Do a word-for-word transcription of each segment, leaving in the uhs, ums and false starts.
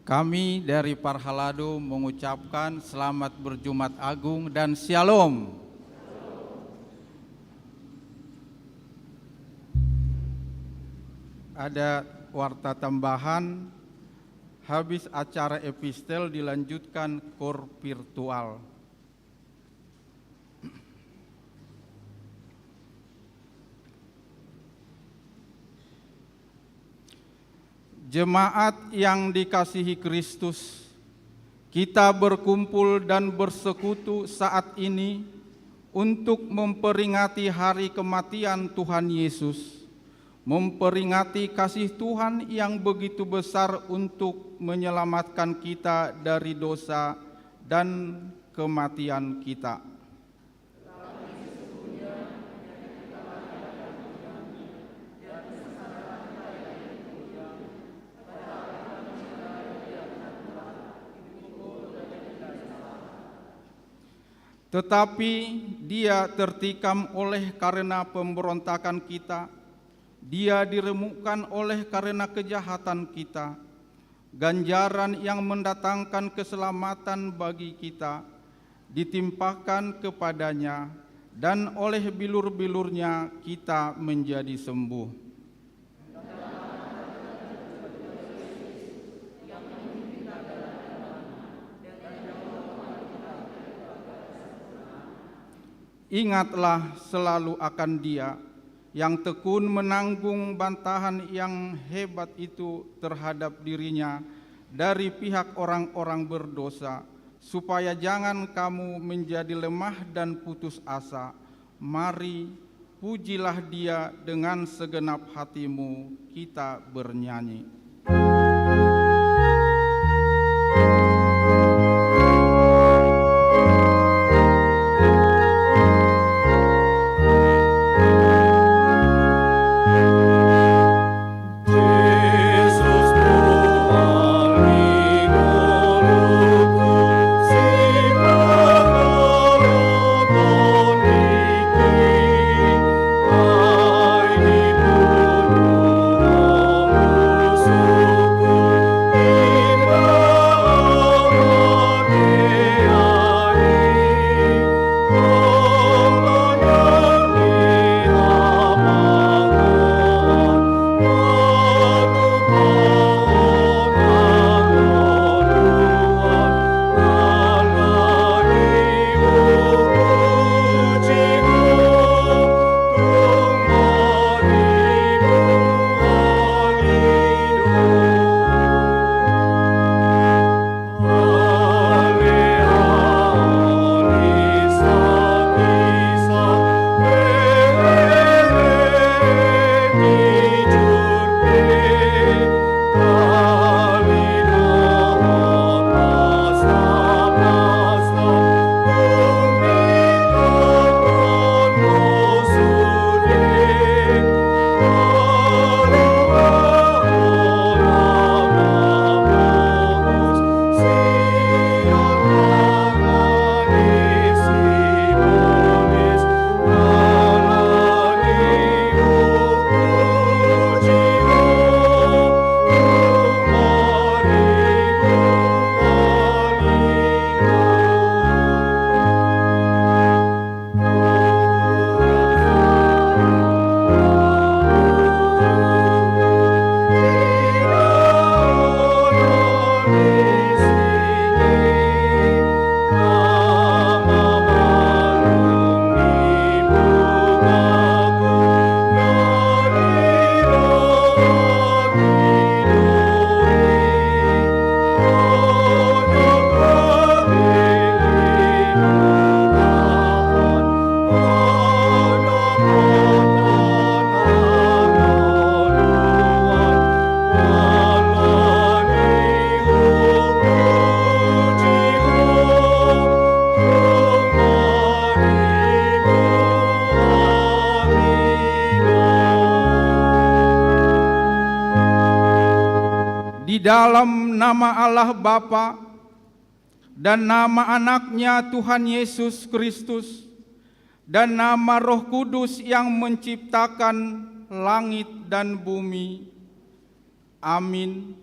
Kami dari Parhalado mengucapkan selamat berjumat agung dan syalom. Ada warta tambahan, habis acara epistel dilanjutkan koor virtual. Jemaat yang dikasihi Kristus, kita berkumpul dan bersekutu saat ini untuk memperingati hari kematian Tuhan Yesus, memperingati kasih Tuhan yang begitu besar untuk menyelamatkan kita dari dosa dan kematian kita. Tetapi Dia tertikam oleh karena pemberontakan kita, Dia diremukkan oleh karena kejahatan kita. Ganjaran yang mendatangkan keselamatan bagi kita ditimpakan kepada-Nya, dan oleh bilur-bilur-Nya kita menjadi sembuh. Ingatlah selalu akan Dia yang tekun menanggung bantahan yang hebat itu terhadap dirinya dari pihak orang-orang berdosa, supaya jangan kamu menjadi lemah dan putus asa. Mari, pujilah Dia dengan segenap hatimu, kita bernyanyi. Di dalam nama Allah Bapa, dan nama Anaknya Tuhan Yesus Kristus, dan nama Roh Kudus yang menciptakan langit dan bumi. Amin.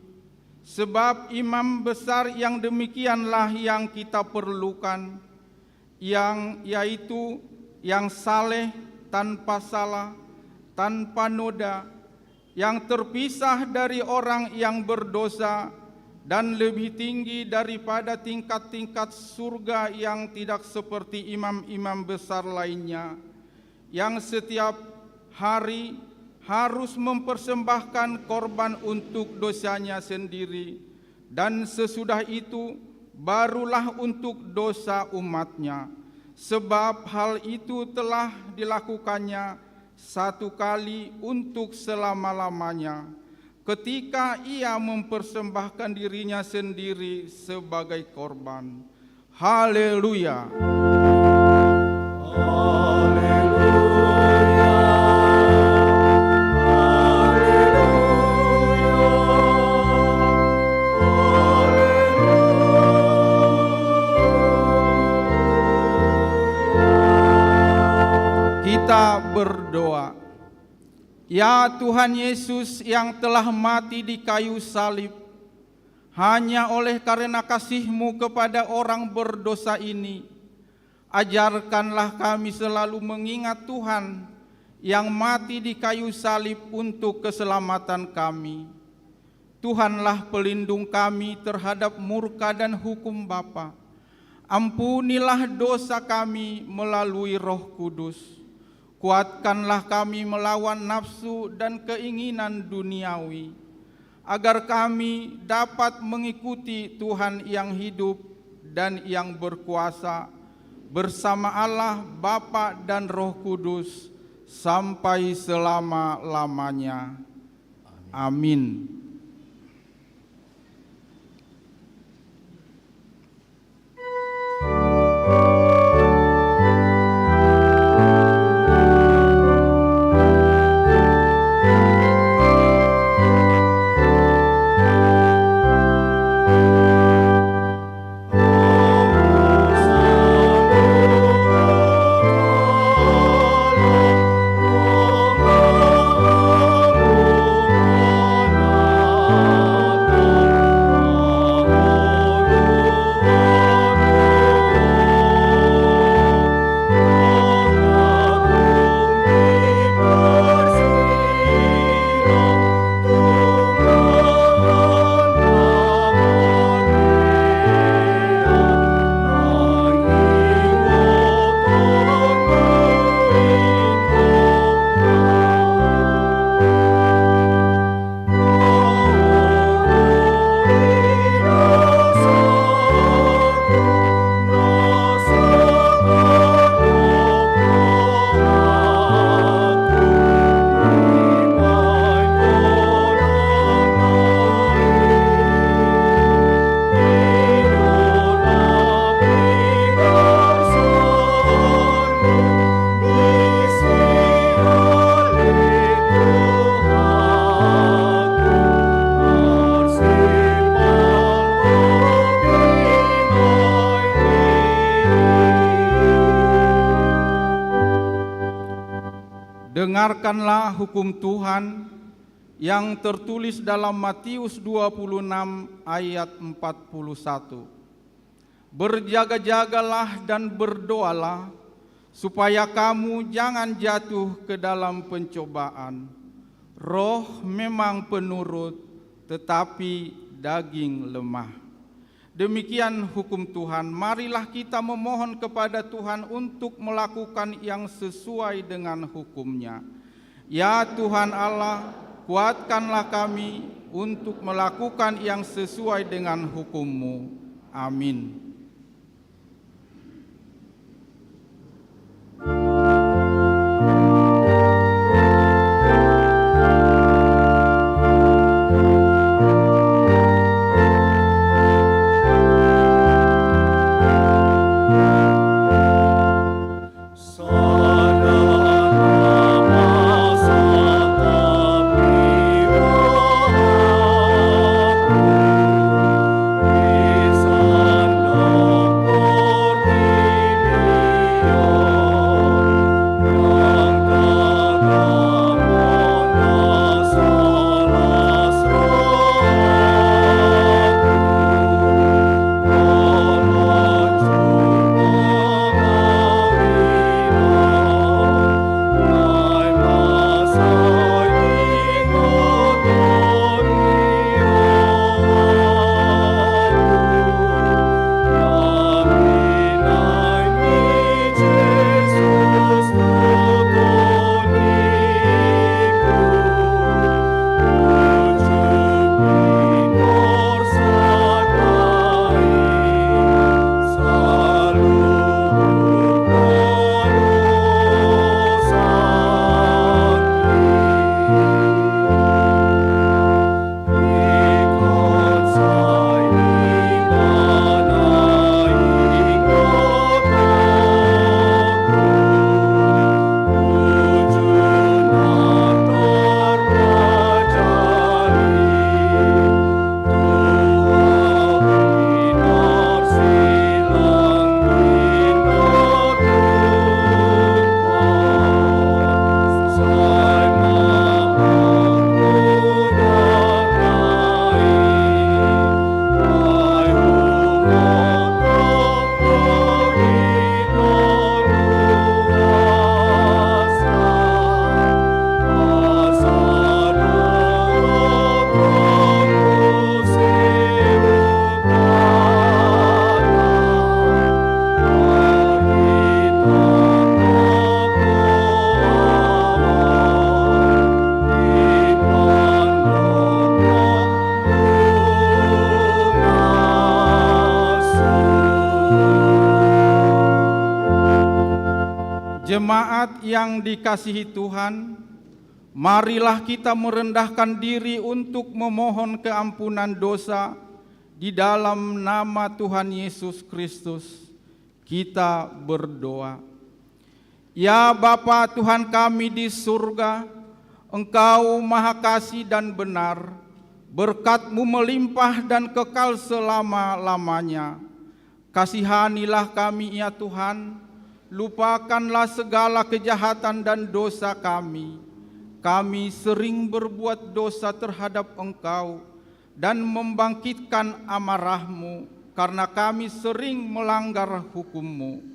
Sebab imam besar yang demikianlah yang kita perlukan, yang yaitu yang saleh, tanpa salah, tanpa noda, yang terpisah dari orang yang berdosa, dan lebih tinggi daripada tingkat-tingkat surga yang tidak seperti imam-imam besar lainnya, yang setiap hari harus mempersembahkan korban untuk dosanya sendiri, dan sesudah itu barulah untuk dosa umatnya, sebab hal itu telah dilakukannya satu kali untuk selama-lamanya, ketika ia mempersembahkan dirinya sendiri sebagai korban. Haleluya. Haleluya. Haleluya. Haleluya. Kita berdoa. Ya Tuhan Yesus yang telah mati di kayu salib, hanya oleh karena kasih-Mu kepada orang berdosa ini, ajarkanlah kami selalu mengingat Tuhan yang mati di kayu salib untuk keselamatan kami. Tuhanlah pelindung kami terhadap murka dan hukum Bapa. Ampunilah dosa kami melalui Roh Kudus. Kuatkanlah kami melawan nafsu dan keinginan duniawi, agar kami dapat mengikuti Tuhan yang hidup dan yang berkuasa, bersama Allah Bapa dan Roh Kudus, sampai selama-lamanya. Amin. Dengarkanlah hukum Tuhan yang tertulis dalam Matius dua puluh enam ayat empat puluh satu. Berjaga-jagalah dan berdoalah, supaya kamu jangan jatuh ke dalam pencobaan. Roh memang penurut, tetapi daging lemah. Demikian hukum Tuhan. Marilah kita memohon kepada Tuhan untuk melakukan yang sesuai dengan hukum-Nya. Ya Tuhan Allah, kuatkanlah kami untuk melakukan yang sesuai dengan hukum-Mu. Amin. Jemaat yang dikasihi Tuhan, marilah kita merendahkan diri untuk memohon keampunan dosa di dalam nama Tuhan Yesus Kristus. Kita berdoa. Ya Bapa Tuhan kami di surga, Engkau maha kasih dan benar, berkat-Mu melimpah dan kekal selama-lamanya. Kasihanilah kami, ya Tuhan, lupakanlah segala kejahatan dan dosa kami. Kami sering berbuat dosa terhadap Engkau dan membangkitkan amarah-Mu karena kami sering melanggar hukum-Mu.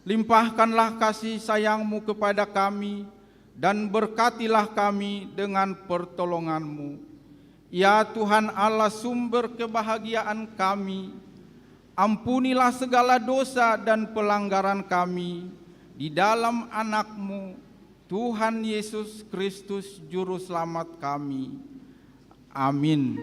Limpahkanlah kasih sayang-Mu kepada kami dan berkatilah kami dengan pertolongan-Mu. Ya Tuhan Allah, sumber kebahagiaan kami, ampunilah segala dosa dan pelanggaran kami di dalam Anak-Mu, Tuhan Yesus Kristus, Juru Selamat kami. Amin.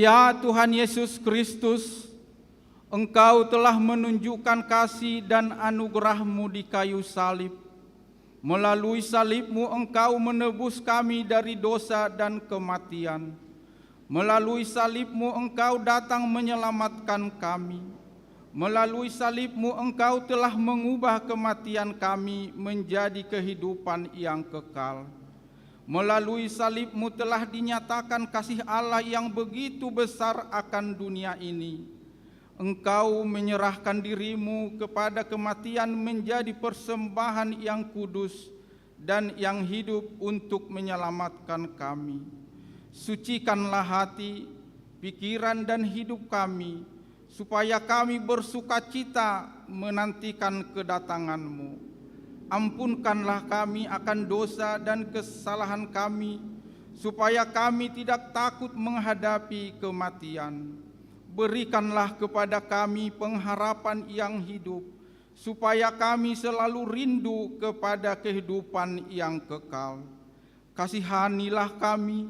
Ya Tuhan Yesus Kristus, Engkau telah menunjukkan kasih dan anugerah-Mu di kayu salib. Melalui salib-Mu Engkau menebus kami dari dosa dan kematian. Melalui salib-Mu Engkau datang menyelamatkan kami. Melalui salib-Mu Engkau telah mengubah kematian kami menjadi kehidupan yang kekal. Melalui salib-Mu telah dinyatakan kasih Allah yang begitu besar akan dunia ini. Engkau menyerahkan diri-Mu kepada kematian menjadi persembahan yang kudus dan yang hidup untuk menyelamatkan kami. Sucikanlah hati, pikiran, dan hidup kami, supaya kami bersukacita menantikan kedatangan-Mu. Ampunkanlah kami akan dosa dan kesalahan kami, supaya kami tidak takut menghadapi kematian. Berikanlah kepada kami pengharapan yang hidup, supaya kami selalu rindu kepada kehidupan yang kekal. Kasihanilah kami,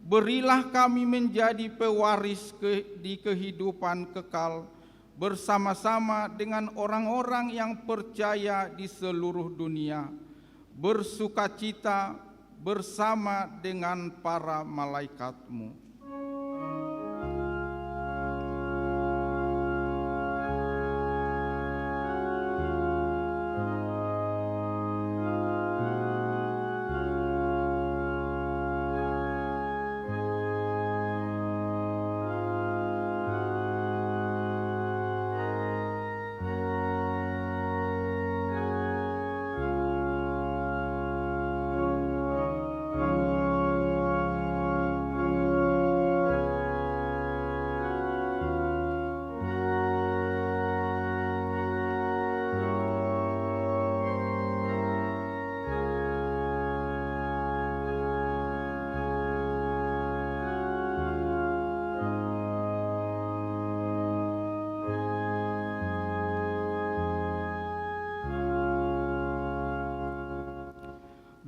berilah kami menjadi pewaris ke-, di kehidupan kekal bersama-sama dengan orang-orang yang percaya di seluruh dunia, bersukacita bersama dengan para malaikat-Mu.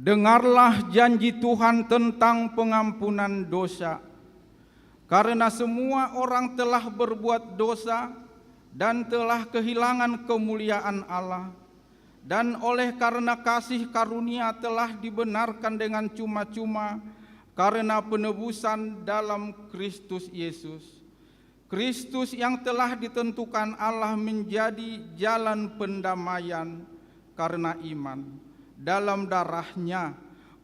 Dengarlah janji Tuhan tentang pengampunan dosa. Karena semua orang telah berbuat dosa dan telah kehilangan kemuliaan Allah, dan oleh karena kasih karunia telah dibenarkan dengan cuma-cuma karena penebusan dalam Kristus Yesus. Kristus yang telah ditentukan Allah menjadi jalan pendamaian karena iman dalam darah-Nya,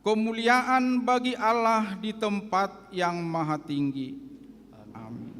kemuliaan bagi Allah di tempat yang maha tinggi. Amin.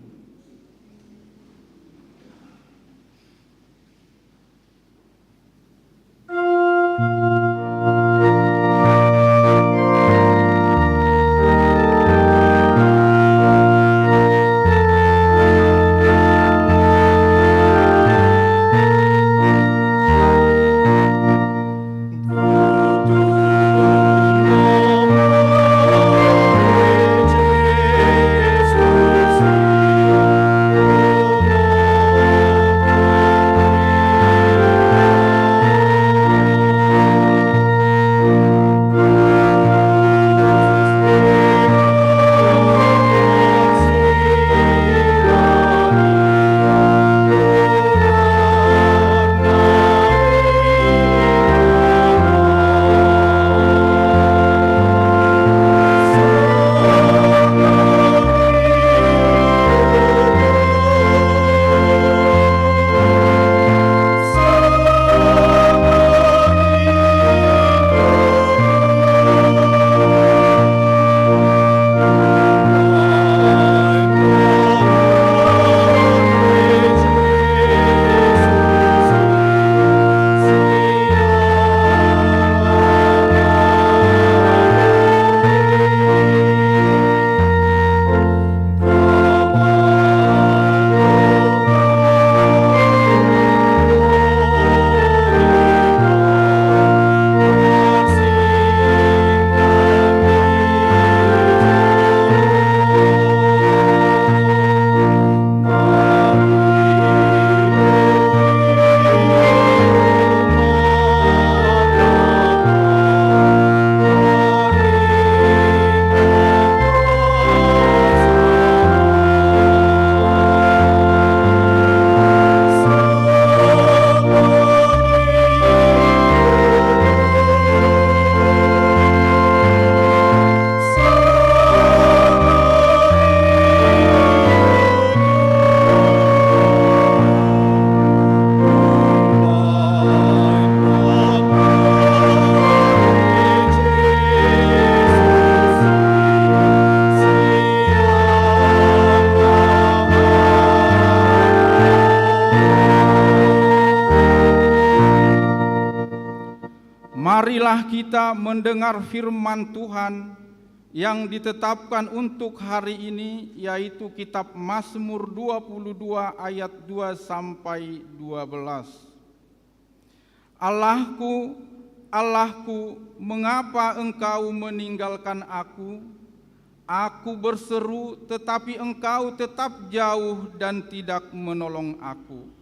Marilah kita mendengar firman Tuhan yang ditetapkan untuk hari ini, yaitu kitab Mazmur dua puluh dua ayat dua sampai dua belas. Allahku, Allahku, mengapa Engkau meninggalkan aku? Aku berseru, tetapi Engkau tetap jauh dan tidak menolong aku.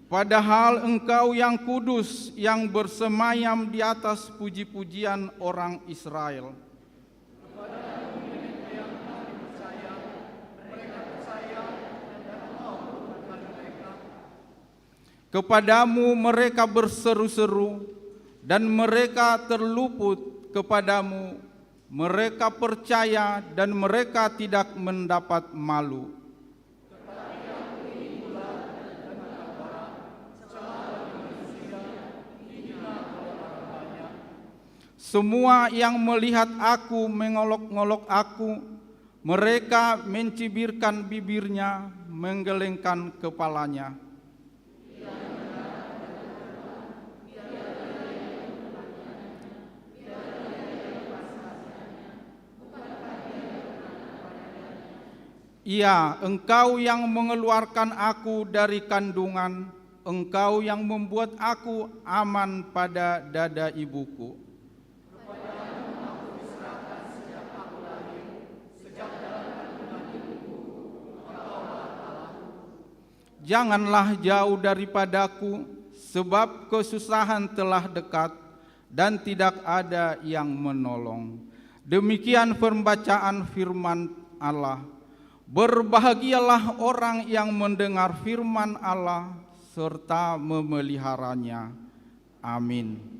Padahal Engkau yang kudus, yang bersemayam di atas puji-pujian orang Israel. Kepadamu mereka berseru-seru, dan mereka terluput. Kepadamu mereka percaya, dan mereka tidak mendapat malu. Semua yang melihat aku mengolok-ngolok aku, mereka mencibirkan bibirnya, menggelengkan kepalanya. Ia, Engkau yang mengeluarkan aku dari kandungan, Engkau yang membuat aku aman pada dada ibuku. Janganlah jauh daripadaku, sebab kesusahan telah dekat, dan tidak ada yang menolong. Demikian pembacaan firman Allah. Berbahagialah orang yang mendengar firman Allah, serta memeliharanya. Amin.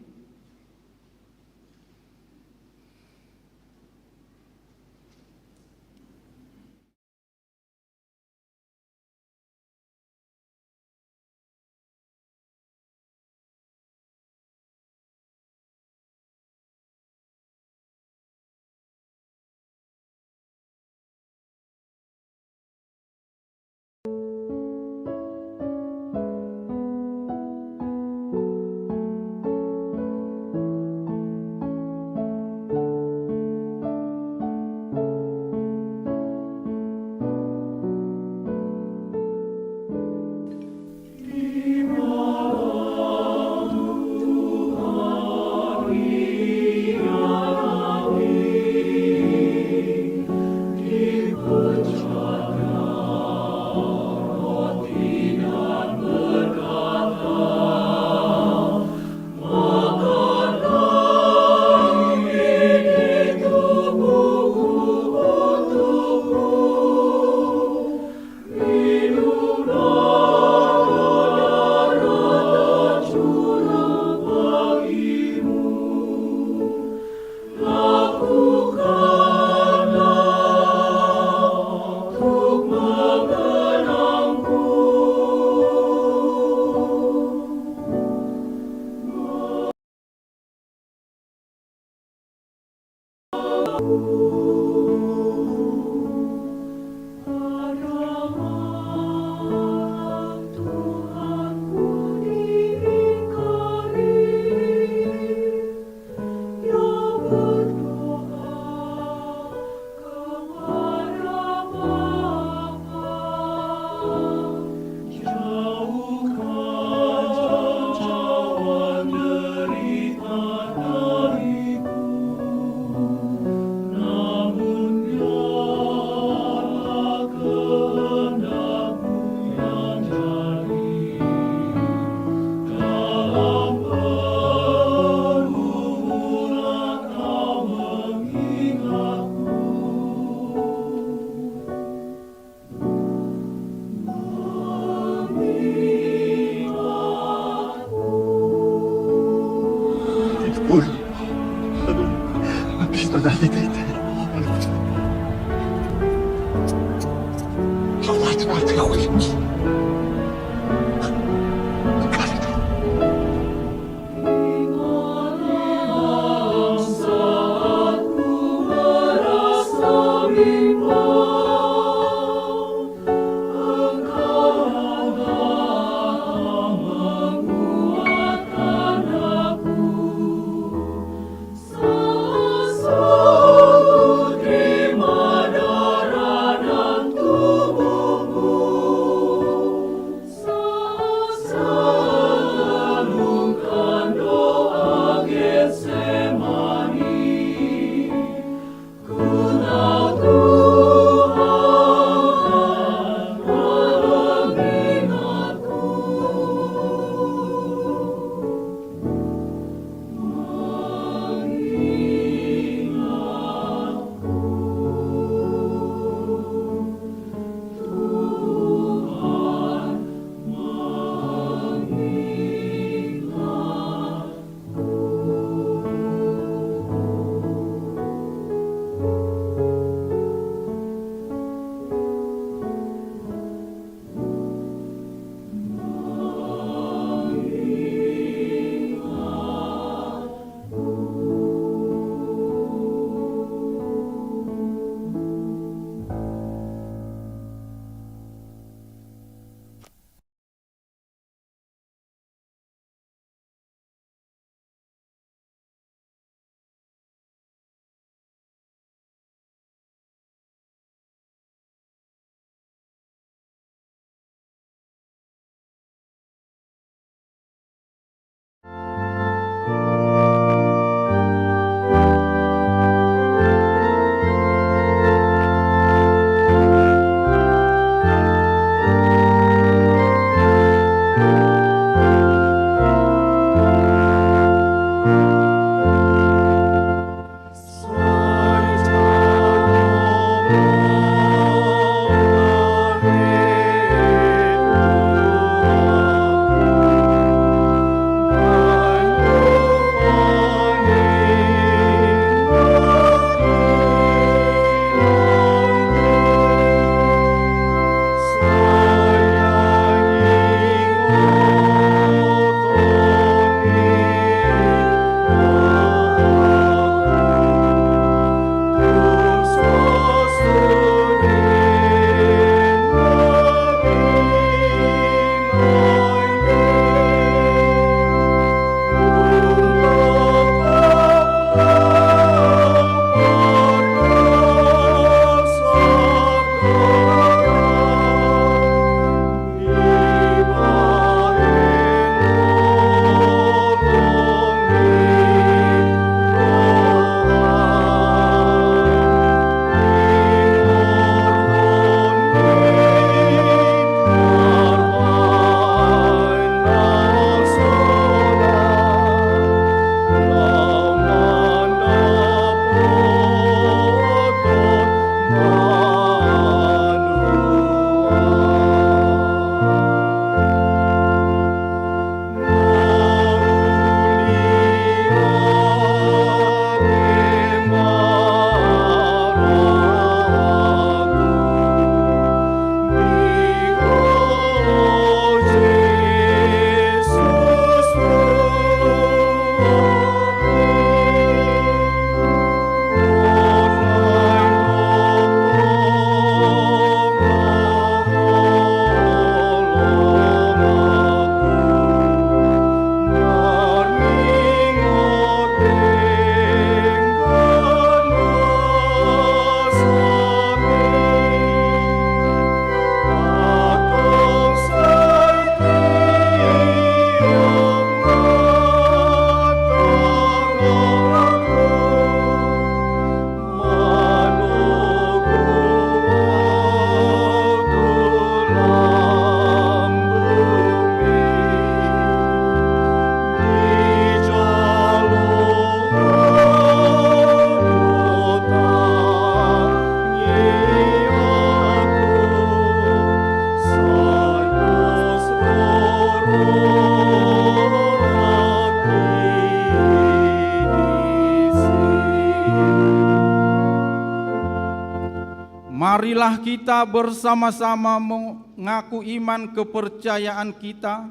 Marilah kita bersama-sama mengaku iman kepercayaan kita,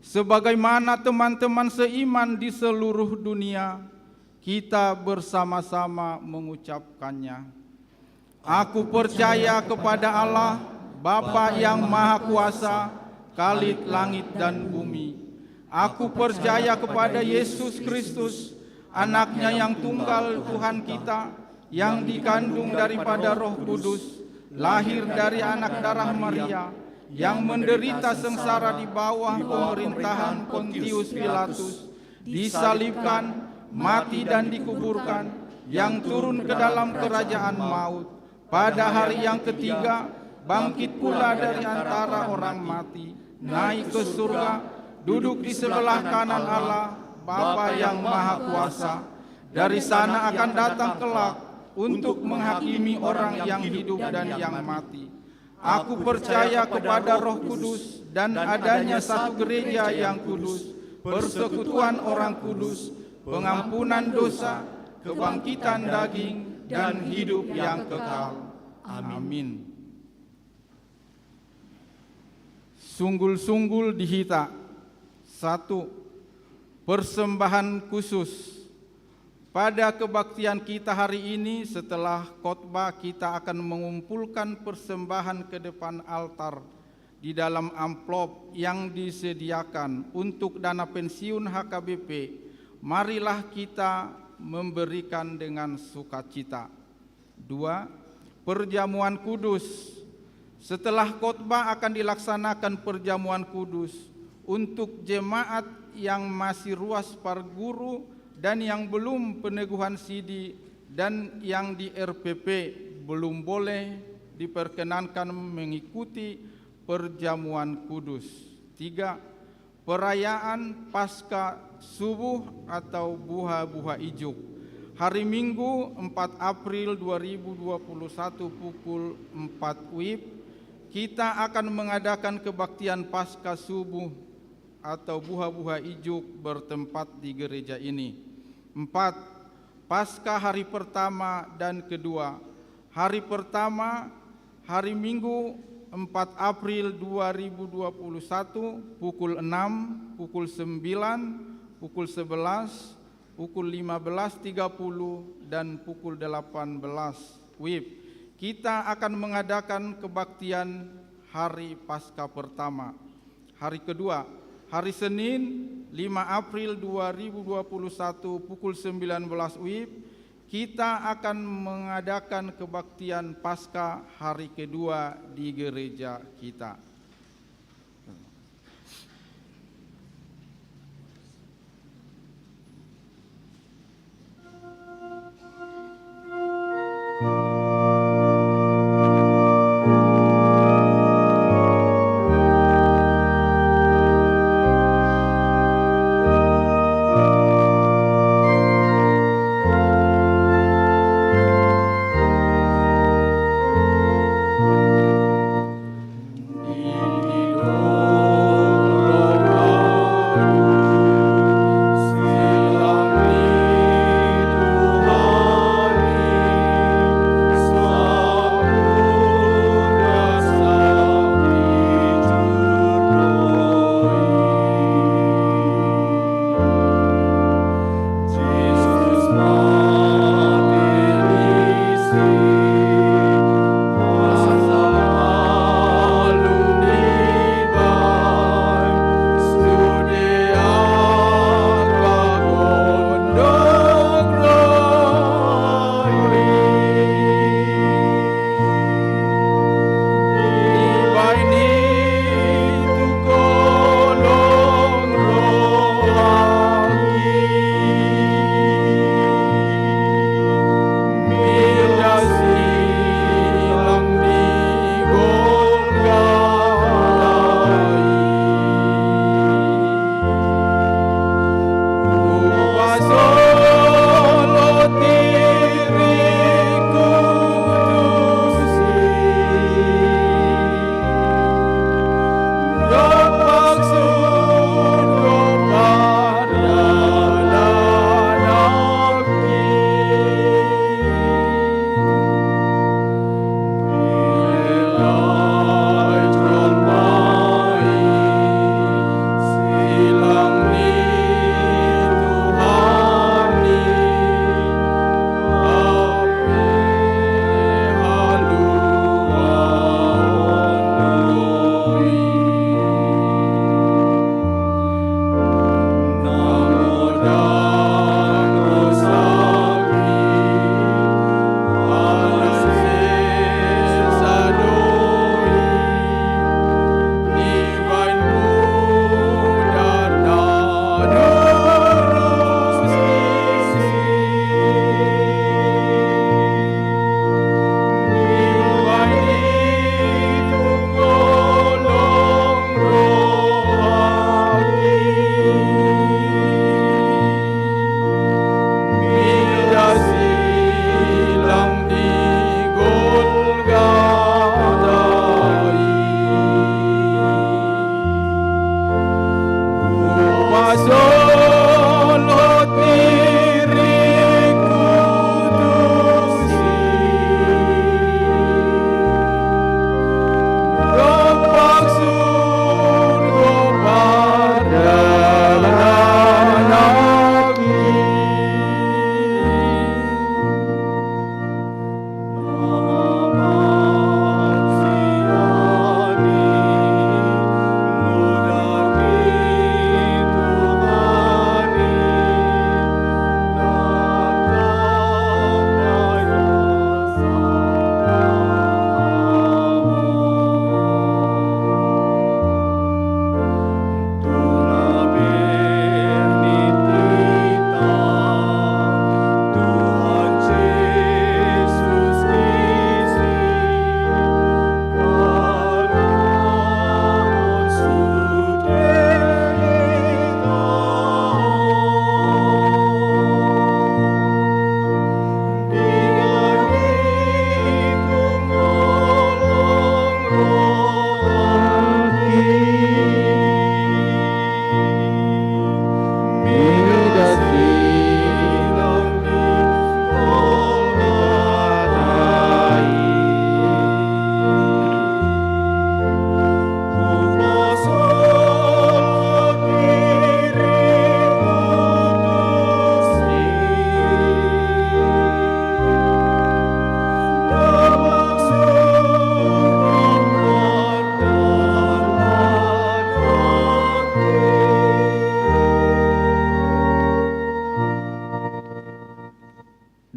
sebagaimana teman-teman seiman di seluruh dunia, kita bersama-sama mengucapkannya. Aku percaya kepada Allah, Bapa yang Maha Kuasa, Khalid langit dan bumi. Aku percaya kepada Yesus Kristus, Anaknya yang tunggal, Tuhan kita, yang dikandung daripada Roh Kudus, lahir dari anak darah Maria, yang menderita sengsara di bawah pemerintahan Pontius Pilatus, disalibkan, mati dan dikuburkan, yang turun ke dalam kerajaan maut. Pada hari yang ketiga, bangkit pula dari antara orang mati, naik ke surga, duduk di sebelah kanan Allah, Bapa yang Maha Kuasa. Dari sana akan datang kelak untuk menghakimi orang yang hidup dan yang mati. Aku percaya kepada Roh Kudus dan adanya satu gereja yang kudus, persekutuan orang kudus, pengampunan dosa, kebangkitan daging, dan hidup yang kekal. Amin. Sunggul-sunggul di hita. Satu, persembahan khusus. Pada kebaktian kita hari ini, setelah khotbah, kita akan mengumpulkan persembahan ke depan altar di dalam amplop yang disediakan untuk dana pensiun H K B P. Marilah kita memberikan dengan sukacita. Dua, perjamuan kudus. Setelah khotbah akan dilaksanakan perjamuan kudus untuk jemaat yang masih ruas parguru dan yang belum peneguhan sidi dan yang di R P P belum boleh diperkenankan mengikuti perjamuan kudus. Tiga, perayaan Paskah Subuh atau Buha-buha Ijuk. Hari Minggu, empat April dua ribu dua puluh satu, pukul empat W I B, kita akan mengadakan kebaktian Paskah Subuh atau Buha-buha Ijuk bertempat di gereja ini. Empat, Paskah hari pertama dan kedua. Hari pertama, hari Minggu, empat April dua ribu dua puluh satu, pukul enam, pukul sembilan, pukul sebelas, pukul lima belas tiga puluh, dan pukul delapan belas W I B. Kita akan mengadakan kebaktian hari Paskah pertama. Hari kedua, hari Senin, lima April dua ribu dua puluh satu, pukul sembilan belas W I B, kita akan mengadakan kebaktian Paskah hari kedua di gereja kita.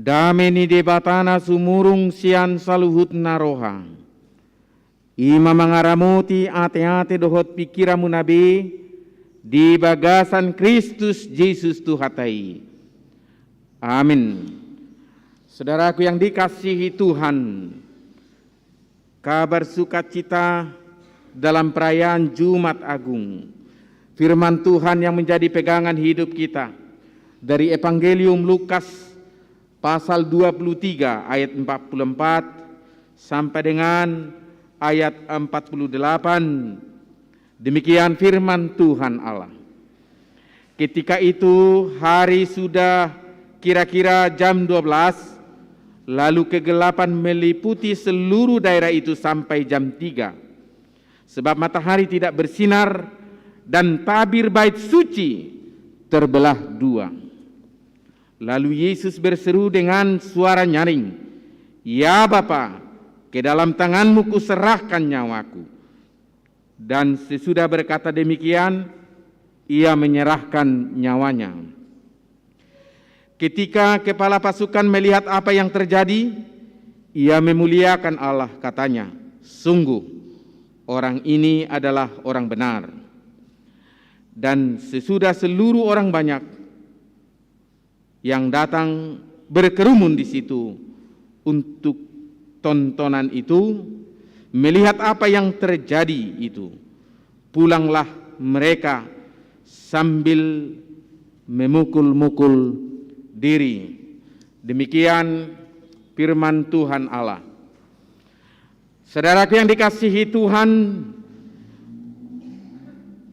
Dame ni Debata na sumurung sian saluhutna roha, i ma mangaramoti ateate dohot pingkiranmuna be di bagasan Kristus Jesus Tuhanta i. Amin. Saudaraku yang dikasihi Tuhan, kabar sukacita dalam perayaan Jumat Agung. Firman Tuhan yang menjadi pegangan hidup kita dari Evangelium Lukas pasal dua puluh tiga ayat empat puluh empat sampai dengan ayat empat puluh delapan. Demikian firman Tuhan Allah. Ketika itu hari sudah kira-kira jam dua belas, lalu kegelapan meliputi seluruh daerah itu sampai jam tiga. Sebab matahari tidak bersinar dan tabir bait suci terbelah dua. Lalu Yesus berseru dengan suara nyaring, "Ya Bapa, ke dalam tanganmu kuserahkan nyawaku." Dan sesudah berkata demikian, ia menyerahkan nyawanya. Ketika kepala pasukan melihat apa yang terjadi, ia memuliakan Allah, katanya, "Sungguh, orang ini adalah orang benar." Dan sesudah seluruh orang banyak yang datang berkerumun di situ untuk tontonan itu, melihat apa yang terjadi itu, pulanglah mereka sambil memukul-mukul diri. Demikian firman Tuhan Allah. Saudaraku yang dikasihi Tuhan,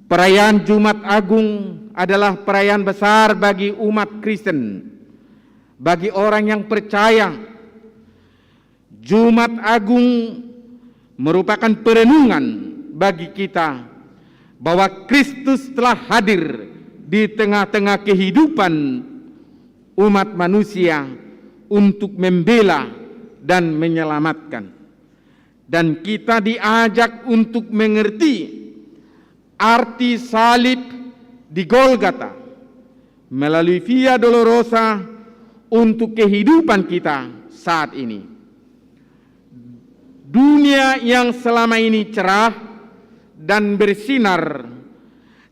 perayaan Jumat Agung adalah perayaan besar bagi umat Kristen, bagi orang yang percaya. Jumat Agung merupakan perenungan bagi kita bahwa Kristus telah hadir di tengah-tengah kehidupan umat manusia untuk membela dan menyelamatkan. Dan kita diajak untuk mengerti arti salib di Golgota melalui Via Dolorosa untuk kehidupan kita saat ini. Dunia yang selama ini cerah dan bersinar,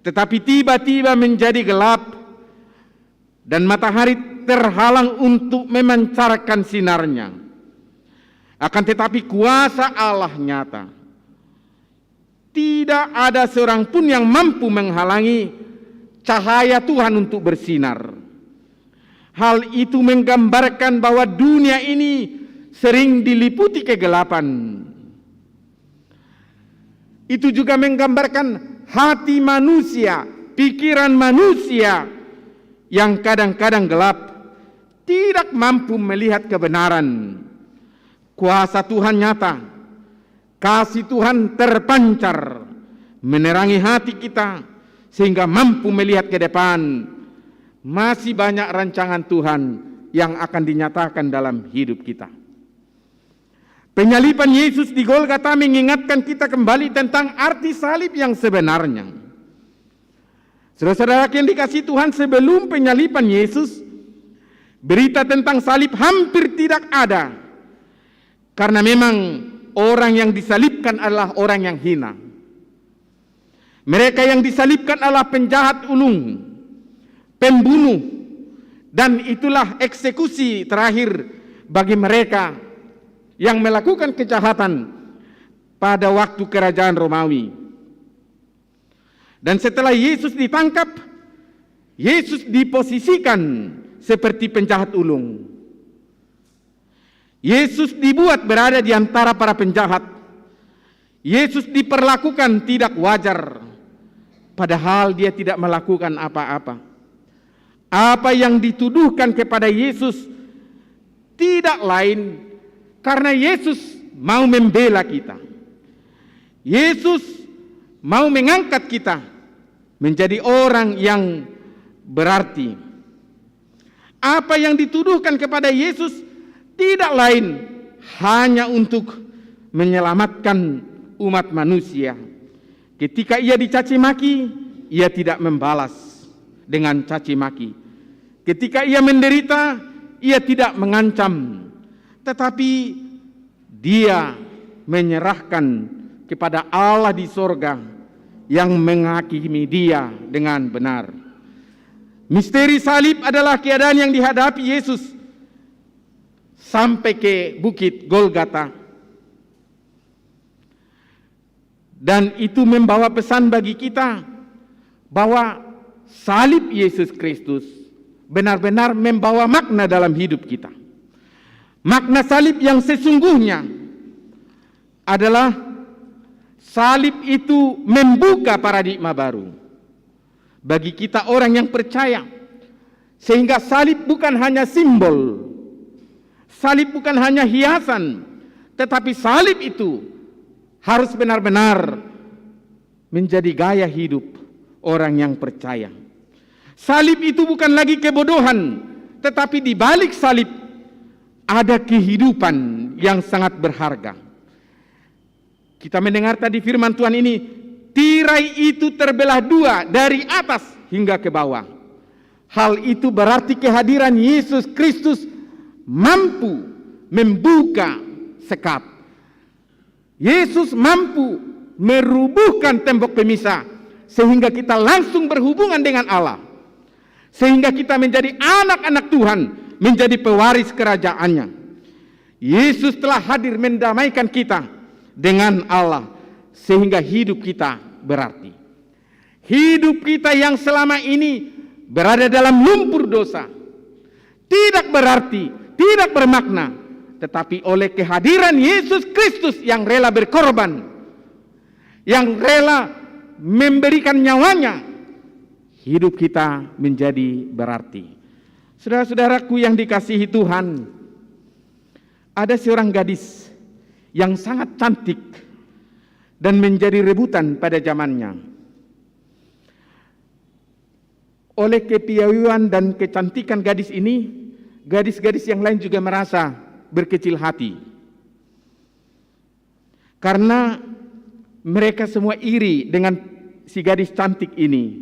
tetapi tiba-tiba menjadi gelap dan matahari terhalang untuk memancarkan sinarnya. Akan tetapi, kuasa Allah nyata. Tidak ada seorang pun yang mampu menghalangi cahaya Tuhan untuk bersinar. Hal itu menggambarkan bahwa dunia ini sering diliputi kegelapan. Itu juga menggambarkan hati manusia, pikiran manusia yang kadang-kadang gelap, tidak mampu melihat kebenaran. Kuasa Tuhan nyata. Kasih Tuhan terpancar, menerangi hati kita, sehingga mampu melihat ke depan. Masih banyak rancangan Tuhan yang akan dinyatakan dalam hidup kita. Penyaliban Yesus di Golgota mengingatkan kita kembali tentang arti salib yang sebenarnya. Saudara-saudara yang dikasihi Tuhan, sebelum penyaliban Yesus, berita tentang salib hampir tidak ada. Karena memang orang yang disalibkan adalah orang yang hina. Mereka yang disalibkan adalah penjahat ulung, pembunuh, dan itulah eksekusi terakhir bagi mereka yang melakukan kejahatan pada waktu kerajaan Romawi. Dan setelah Yesus ditangkap, Yesus diposisikan seperti penjahat ulung. Yesus dibuat berada di antara para penjahat. Yesus diperlakukan tidak wajar, padahal dia tidak melakukan apa-apa. Apa yang dituduhkan kepada Yesus tidak lain karena Yesus mau membela kita. Yesus mau mengangkat kita menjadi orang yang berarti. Apa yang dituduhkan kepada Yesus tidak lain hanya untuk menyelamatkan umat manusia. Ketika ia dicaci maki, ia tidak membalas dengan caci maki. Ketika ia menderita, Ia tidak mengancam, tetapi dia menyerahkan kepada Allah di sorga yang menghakimi dia dengan benar. Misteri salib adalah keadaan yang dihadapi Yesus sampai ke Bukit Golgata. Dan itu membawa pesan bagi kita bahwa salib Yesus Kristus benar-benar membawa makna dalam hidup kita. Makna salib yang sesungguhnya adalah salib itu membuka paradigma baru bagi kita orang yang percaya. Sehingga salib bukan hanya simbol, salib bukan hanya hiasan, tetapi salib itu harus benar-benar menjadi gaya hidup orang yang percaya. Salib itu bukan lagi kebodohan, tetapi di balik salib ada kehidupan yang sangat berharga. Kita mendengar tadi firman Tuhan ini, tirai itu terbelah dua dari atas hingga ke bawah. Hal itu berarti kehadiran Yesus Kristus mampu membuka sekat. Yesus mampu merubuhkan tembok pemisah, sehingga kita langsung berhubungan dengan Allah. Sehingga kita menjadi anak-anak Tuhan, menjadi pewaris kerajaan-Nya. Yesus telah hadir mendamaikan kita dengan Allah, sehingga hidup kita berarti. Hidup kita yang selama ini berada dalam lumpur dosa tidak berarti, tidak bermakna, tetapi oleh kehadiran Yesus Kristus yang rela berkorban, yang rela memberikan nyawanya, hidup kita menjadi berarti. Saudara-saudaraku yang dikasihi Tuhan, ada seorang gadis yang sangat cantik dan menjadi rebutan pada zamannya. Oleh kepiawaian dan kecantikan gadis ini, gadis-gadis yang lain juga merasa berkecil hati. Karena mereka semua iri dengan si gadis cantik ini,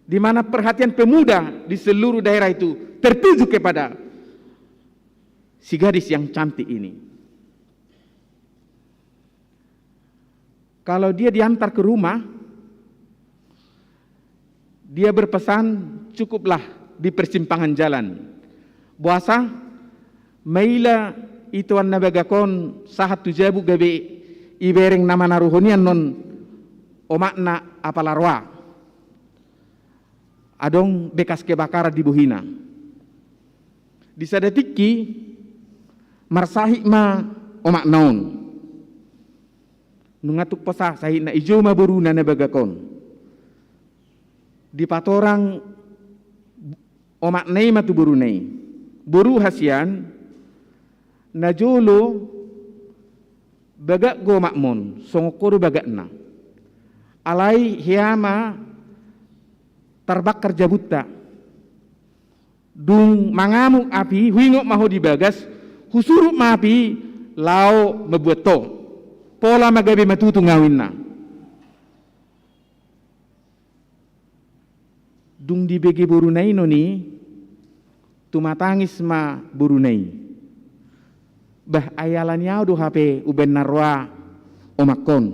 di mana perhatian pemuda di seluruh daerah itu tertuju kepada si gadis yang cantik ini. Kalau dia diantar ke rumah, dia berpesan, "Cukuplah di persimpangan jalan." Boasa? Maila itoan na bagak on sahat tu jabu gabe ibereng na manaruhon i annon omakna apala roa. Adong bekas kebakaran di bohina. Di sada tingki marsahit ma omakna on. Nunga tung posa sahitna, ijo ma boruna na bagak on. Dipatorang omakna i ma tu boruna i. Boru, hasian, najolo bagak do omakmon, songon ho do bagakna. Alai hea ma tarbakar jabunta. Dung mangamuk api, huingot ma ho di bagas, husurut ma api, laho mambuat ho. Pola ma gabe matutung ahu, ninna. Dung dibege boruna i non i, tumatangis ma boruna i. Bah, ai ala ni ahu do hape umbahen na roa omakkon.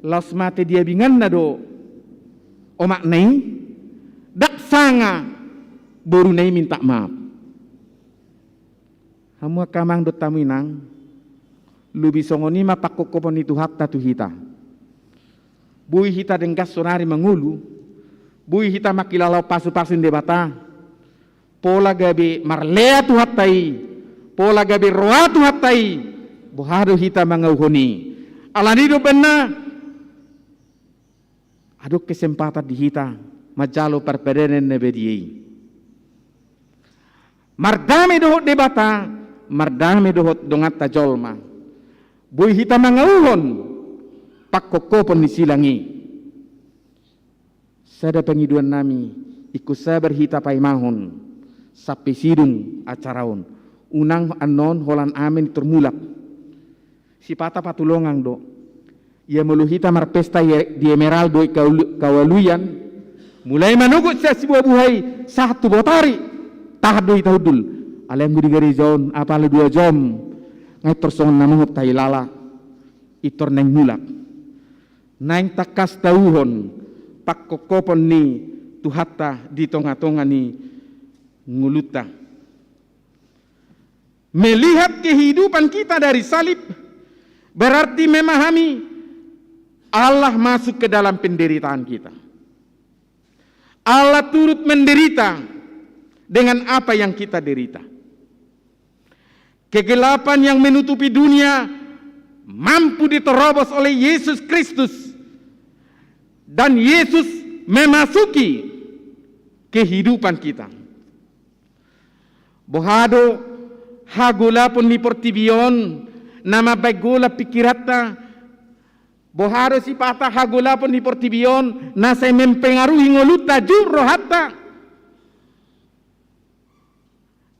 Laos mate di abinganna do omakna i, ndang sanga boruna i minta maaf. Hamu angka amang dohot hamu inang, lobi songon i ma pangkophopon ni Tuhanta tu hita. Boi hita denggan saonari mangolu, boi hita mangkilalahon pasupasu ni Debata, pola gabe marlea Tuhanta i, pola gabe roa Tuhanta i, boha do hita mangauhon i. Ala ni i do umbahen na adong kesempatan di hita manjalo parpadanan na badia i. Mardame dohot Debata, mardame dohot donganta jolma. Boi hita mangauhon pangkophopon ni silang i. Sada pangidoan nami, ingkon sabar hita paimahon sampe sidung acara on. Unang annon holan amen tor mulak. Sipata patulongan do. Ia molo hita marpesta i di Emerald dohot Kawalu-, Kawaluyan, mulai manogot sian Sibuhabuhai sahat tu Botari, Tahan do hita hundul. Alai anggo di gareja on, apala dua jom, nga pintor songon na mongop tahilala, pintor naeng mulak. Naeng tangkas tauhon pangkophopon ni Tuhanta di tongatonga ni ngolunta. Melihat kehidupan kita dari salib berarti memahami Allah masuk ke dalam penderitaan kita. Allah turut menderita dengan apa yang kita derita. Kegelapan yang menutupi dunia mampu diterobos oleh Yesus Kristus, dan Yesus memasuki kehidupan kita. Boha do hagolapon ni portibi on na mambahen golap pingkiranta? Boha do sipata hagolapon ni portibi on na sai mempengaruhi ngolunta, jur rohanta?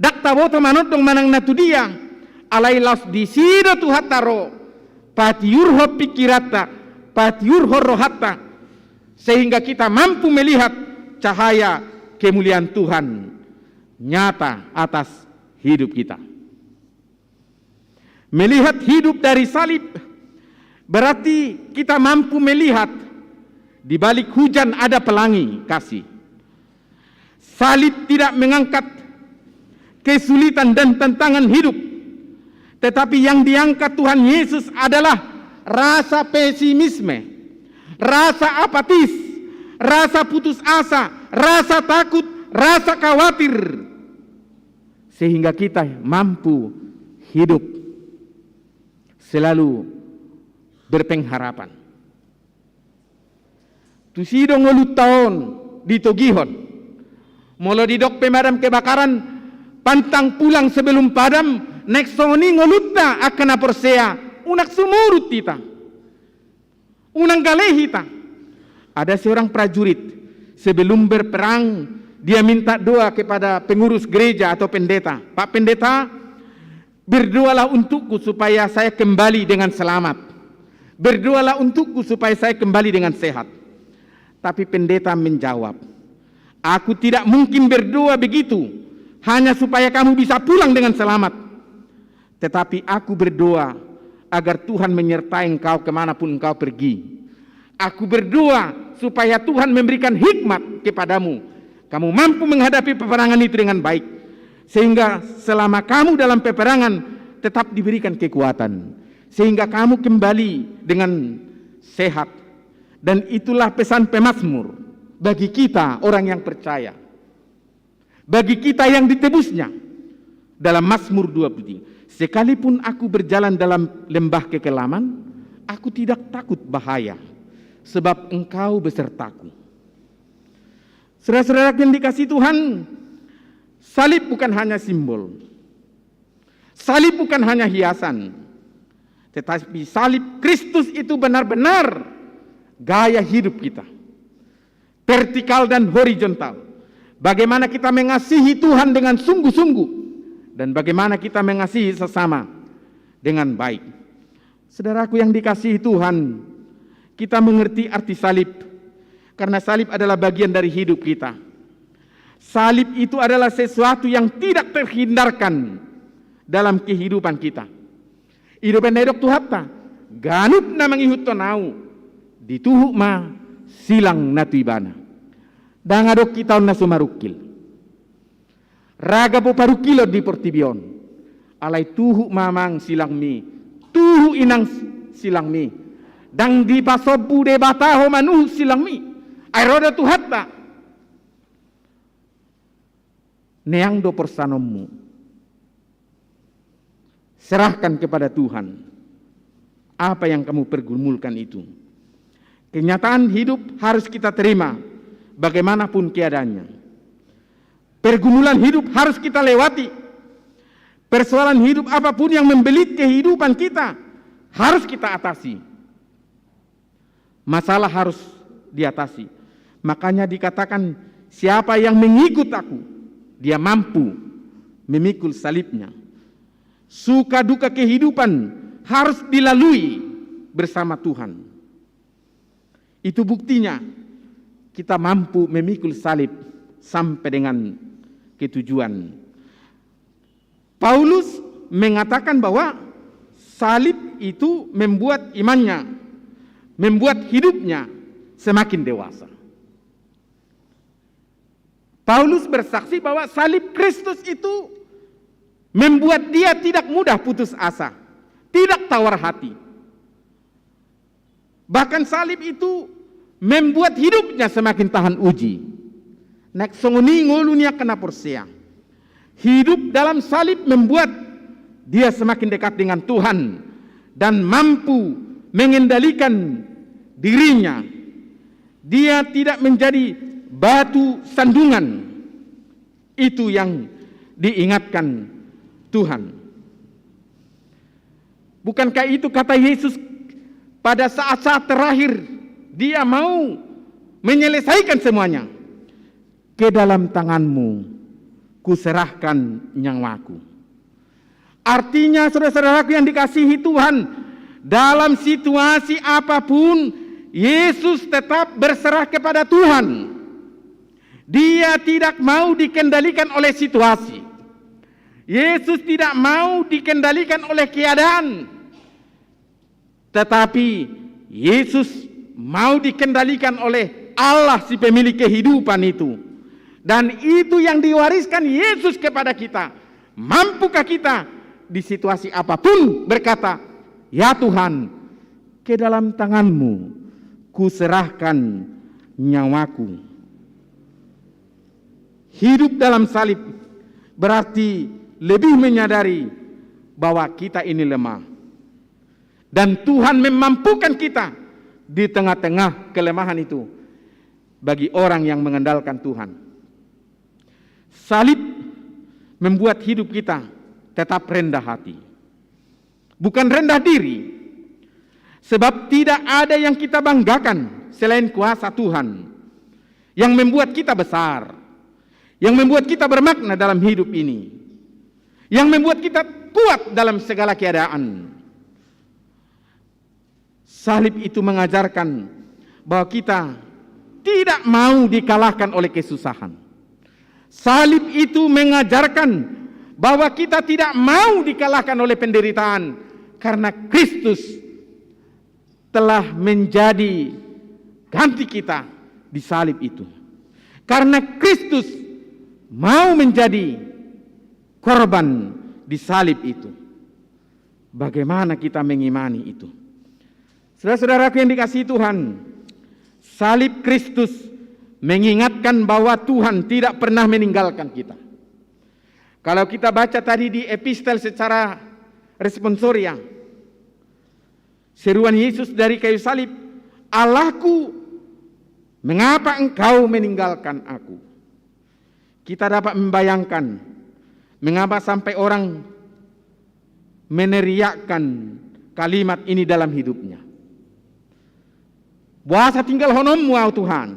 Ndang taboto manondong manang na tudia, alai laos disi do Tuhanta ro patiurhon pingkiranta, patiurhon rohanta, sehingga kita mampu melihat cahaya kemuliaan Tuhan nyata atas hidup kita. Melihat hidup dari salib berarti kita mampu melihat di balik hujan ada pelangi kasih. Salib tidak mengangkat kesulitan dan tantangan hidup, tetapi yang diangkat Tuhan Yesus adalah rasa pesimisme, rasa apatis, rasa putus asa, rasa takut, rasa khawatir, sehingga kita mampu hidup selalu berpengharapan. Tusi do ngolunta on ditogihon. Molo didok pemadam kebakaran, pantang pulang sebelum padam, naeng songon i ngolunta angka na porsea, unang sumurut hita. Unang gale hita. Ada seorang prajurit, sebelum berperang, dia minta doa kepada pengurus gereja atau pendeta. "Pak Pendeta, berdoalah untukku supaya saya kembali dengan selamat. Berdoalah untukku supaya saya kembali dengan sehat." Tapi pendeta menjawab, "Aku tidak mungkin berdoa begitu, hanya supaya kamu bisa pulang dengan selamat. Tetapi aku berdoa agar Tuhan menyertai engkau kemanapun engkau pergi. Aku berdoa supaya Tuhan memberikan hikmat kepadamu. Kamu mampu menghadapi peperangan itu dengan baik. Sehingga selama kamu dalam peperangan, tetap diberikan kekuatan. Sehingga kamu kembali dengan sehat." Dan itulah pesan pemazmur bagi kita orang yang percaya. Bagi kita yang ditebusnya. Dalam Mazmur dua puluh tiga, "Sekalipun aku berjalan dalam lembah kekelaman, aku tidak takut bahaya, sebab Engkau besertaku." Saudara-saudara yang dikasihi Tuhan, salib bukan hanya simbol. Salib bukan hanya hiasan. Tetapi salib Kristus itu benar-benar gaya hidup kita. Vertikal dan horizontal. Bagaimana kita mengasihi Tuhan dengan sungguh-sungguh. Dan bagaimana kita mengasihi sesama dengan baik. Saudaraku yang dikasihi Tuhan, kita mengerti arti salib. Karena salib adalah bagian dari hidup kita. Salib itu adalah sesuatu yang tidak terhindarkan dalam kehidupan kita. I do umbahen na didok Tuhanta, "Ganup na mangihuthon Ahu, dituhuk ma silang na tu ibana." Ndang adong hita on na so marungkil. Ragam do parungkilon di portibi on. Alai tuhuk ma amang silangmi, tuhuk inang silangmi. Ndang dipasombu Debata ho manuhuk silangmi. Ai ro do Tuhanta. Neang do porsanonmu. Serahkan kepada Tuhan apa yang kamu pergumulkan itu. Kenyataan hidup harus kita terima bagaimanapun keadaannya. Pergumulan hidup harus kita lewati. Persoalan hidup apapun yang membelit kehidupan kita harus kita atasi. Masalah harus diatasi. Makanya dikatakan, "Siapa yang mengikut Aku, dia mampu memikul salibnya." Suka duka kehidupan harus dilalui bersama Tuhan. Itu buktinya kita mampu memikul salib sampai dengan ketujuan. Paulus mengatakan bahwa salib itu membuat imannya, membuat hidupnya semakin dewasa. Paulus bersaksi bahwa salib Kristus itu membuat dia tidak mudah putus asa, tidak tawar hati. Bahkan salib itu membuat hidupnya semakin tahan uji. Naeng songon i ngolu ni angka na porsea. Hidup dalam salib membuat dia semakin dekat dengan Tuhan dan mampu mengendalikan dirinya. Dia tidak menjadi batu sandungan. Itu yang diingatkan Tuhan. Bukankah itu kata Yesus pada saat-saat terakhir dia mau menyelesaikan semuanya? "Ke dalam tanganmu kuserahkan nyawaku." Artinya, saudara-saudaraku yang dikasihi Tuhan, dalam situasi apapun, Yesus tetap berserah kepada Tuhan. Dia tidak mau dikendalikan oleh situasi. Yesus tidak mau dikendalikan oleh keadaan. Tetapi Yesus mau dikendalikan oleh Allah, si pemilik kehidupan itu. Dan itu yang diwariskan Yesus kepada kita. Mampukah kita di situasi apapun berkata, "Ya Tuhan, ke dalam tanganmu kuserahkan nyawaku"? Hidup dalam salib berarti lebih menyadari bahwa kita ini lemah. Dan Tuhan memampukan kita di tengah-tengah kelemahan itu bagi orang yang mengandalkan Tuhan. Salib membuat hidup kita tetap rendah hati. Bukan rendah diri. Sebab tidak ada yang kita banggakan selain kuasa Tuhan yang membuat kita besar, yang membuat kita bermakna dalam hidup ini, yang membuat kita kuat dalam segala keadaan. Salib itu mengajarkan bahwa kita tidak mau dikalahkan oleh kesusahan. Salib itu mengajarkan bahwa kita tidak mau dikalahkan oleh penderitaan, karena Kristus telah menjadi ganti kita di salib itu. Karena Kristus mau menjadi korban di salib itu. Bagaimana kita mengimani itu? Saudara-saudaraku yang dikasihi Tuhan, salib Kristus mengingatkan bahwa Tuhan tidak pernah meninggalkan kita. Kalau kita baca tadi di epistel secara responsoria, seruan Yesus dari kayu salib, "Allahku, mengapa Engkau meninggalkan aku?" Kita dapat membayangkan mengapa sampai orang meneriakkan kalimat ini dalam hidupnya. "Boasa tinggalhononmu ahu, Tuhan?"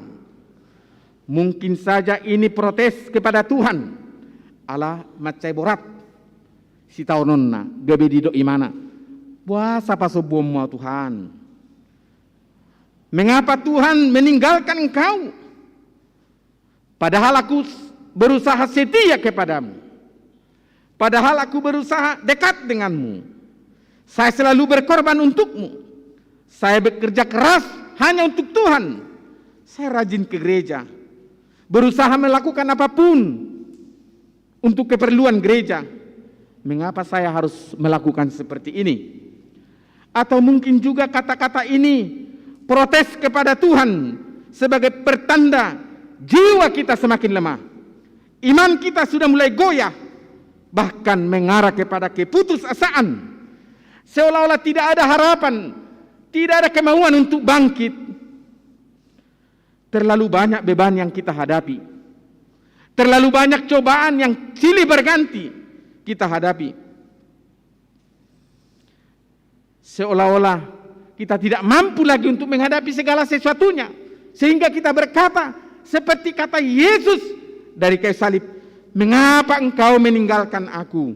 Mungkin saja ini protes kepada Tuhan. Ala mansai borat sitaononna, gabe didok imana, "Boasa pasombuonmu ahu, Tuhan? Mengapa Tuhan meninggalkan engkau? Padahal aku s-, berusaha setia kepadamu. Padahal aku berusaha dekat denganmu. Saya selalu berkorban untukmu. Saya bekerja keras hanya untuk Tuhan. Saya rajin ke gereja, berusaha melakukan apapun untuk keperluan gereja. Mengapa saya harus melakukan seperti ini?" Atau mungkin juga kata-kata ini protes kepada Tuhan sebagai pertanda jiwa kita semakin lemah. Iman kita sudah mulai goyah, bahkan mengarah kepada keputusasaan. Seolah-olah tidak ada harapan, tidak ada kemauan untuk bangkit. Terlalu banyak beban yang kita hadapi. Terlalu banyak cobaan yang silih berganti kita hadapi. Seolah-olah kita tidak mampu lagi untuk menghadapi segala sesuatunya. Sehingga kita berkata, seperti kata Yesus dari kayu salib, "Mengapa Engkau meninggalkan aku?"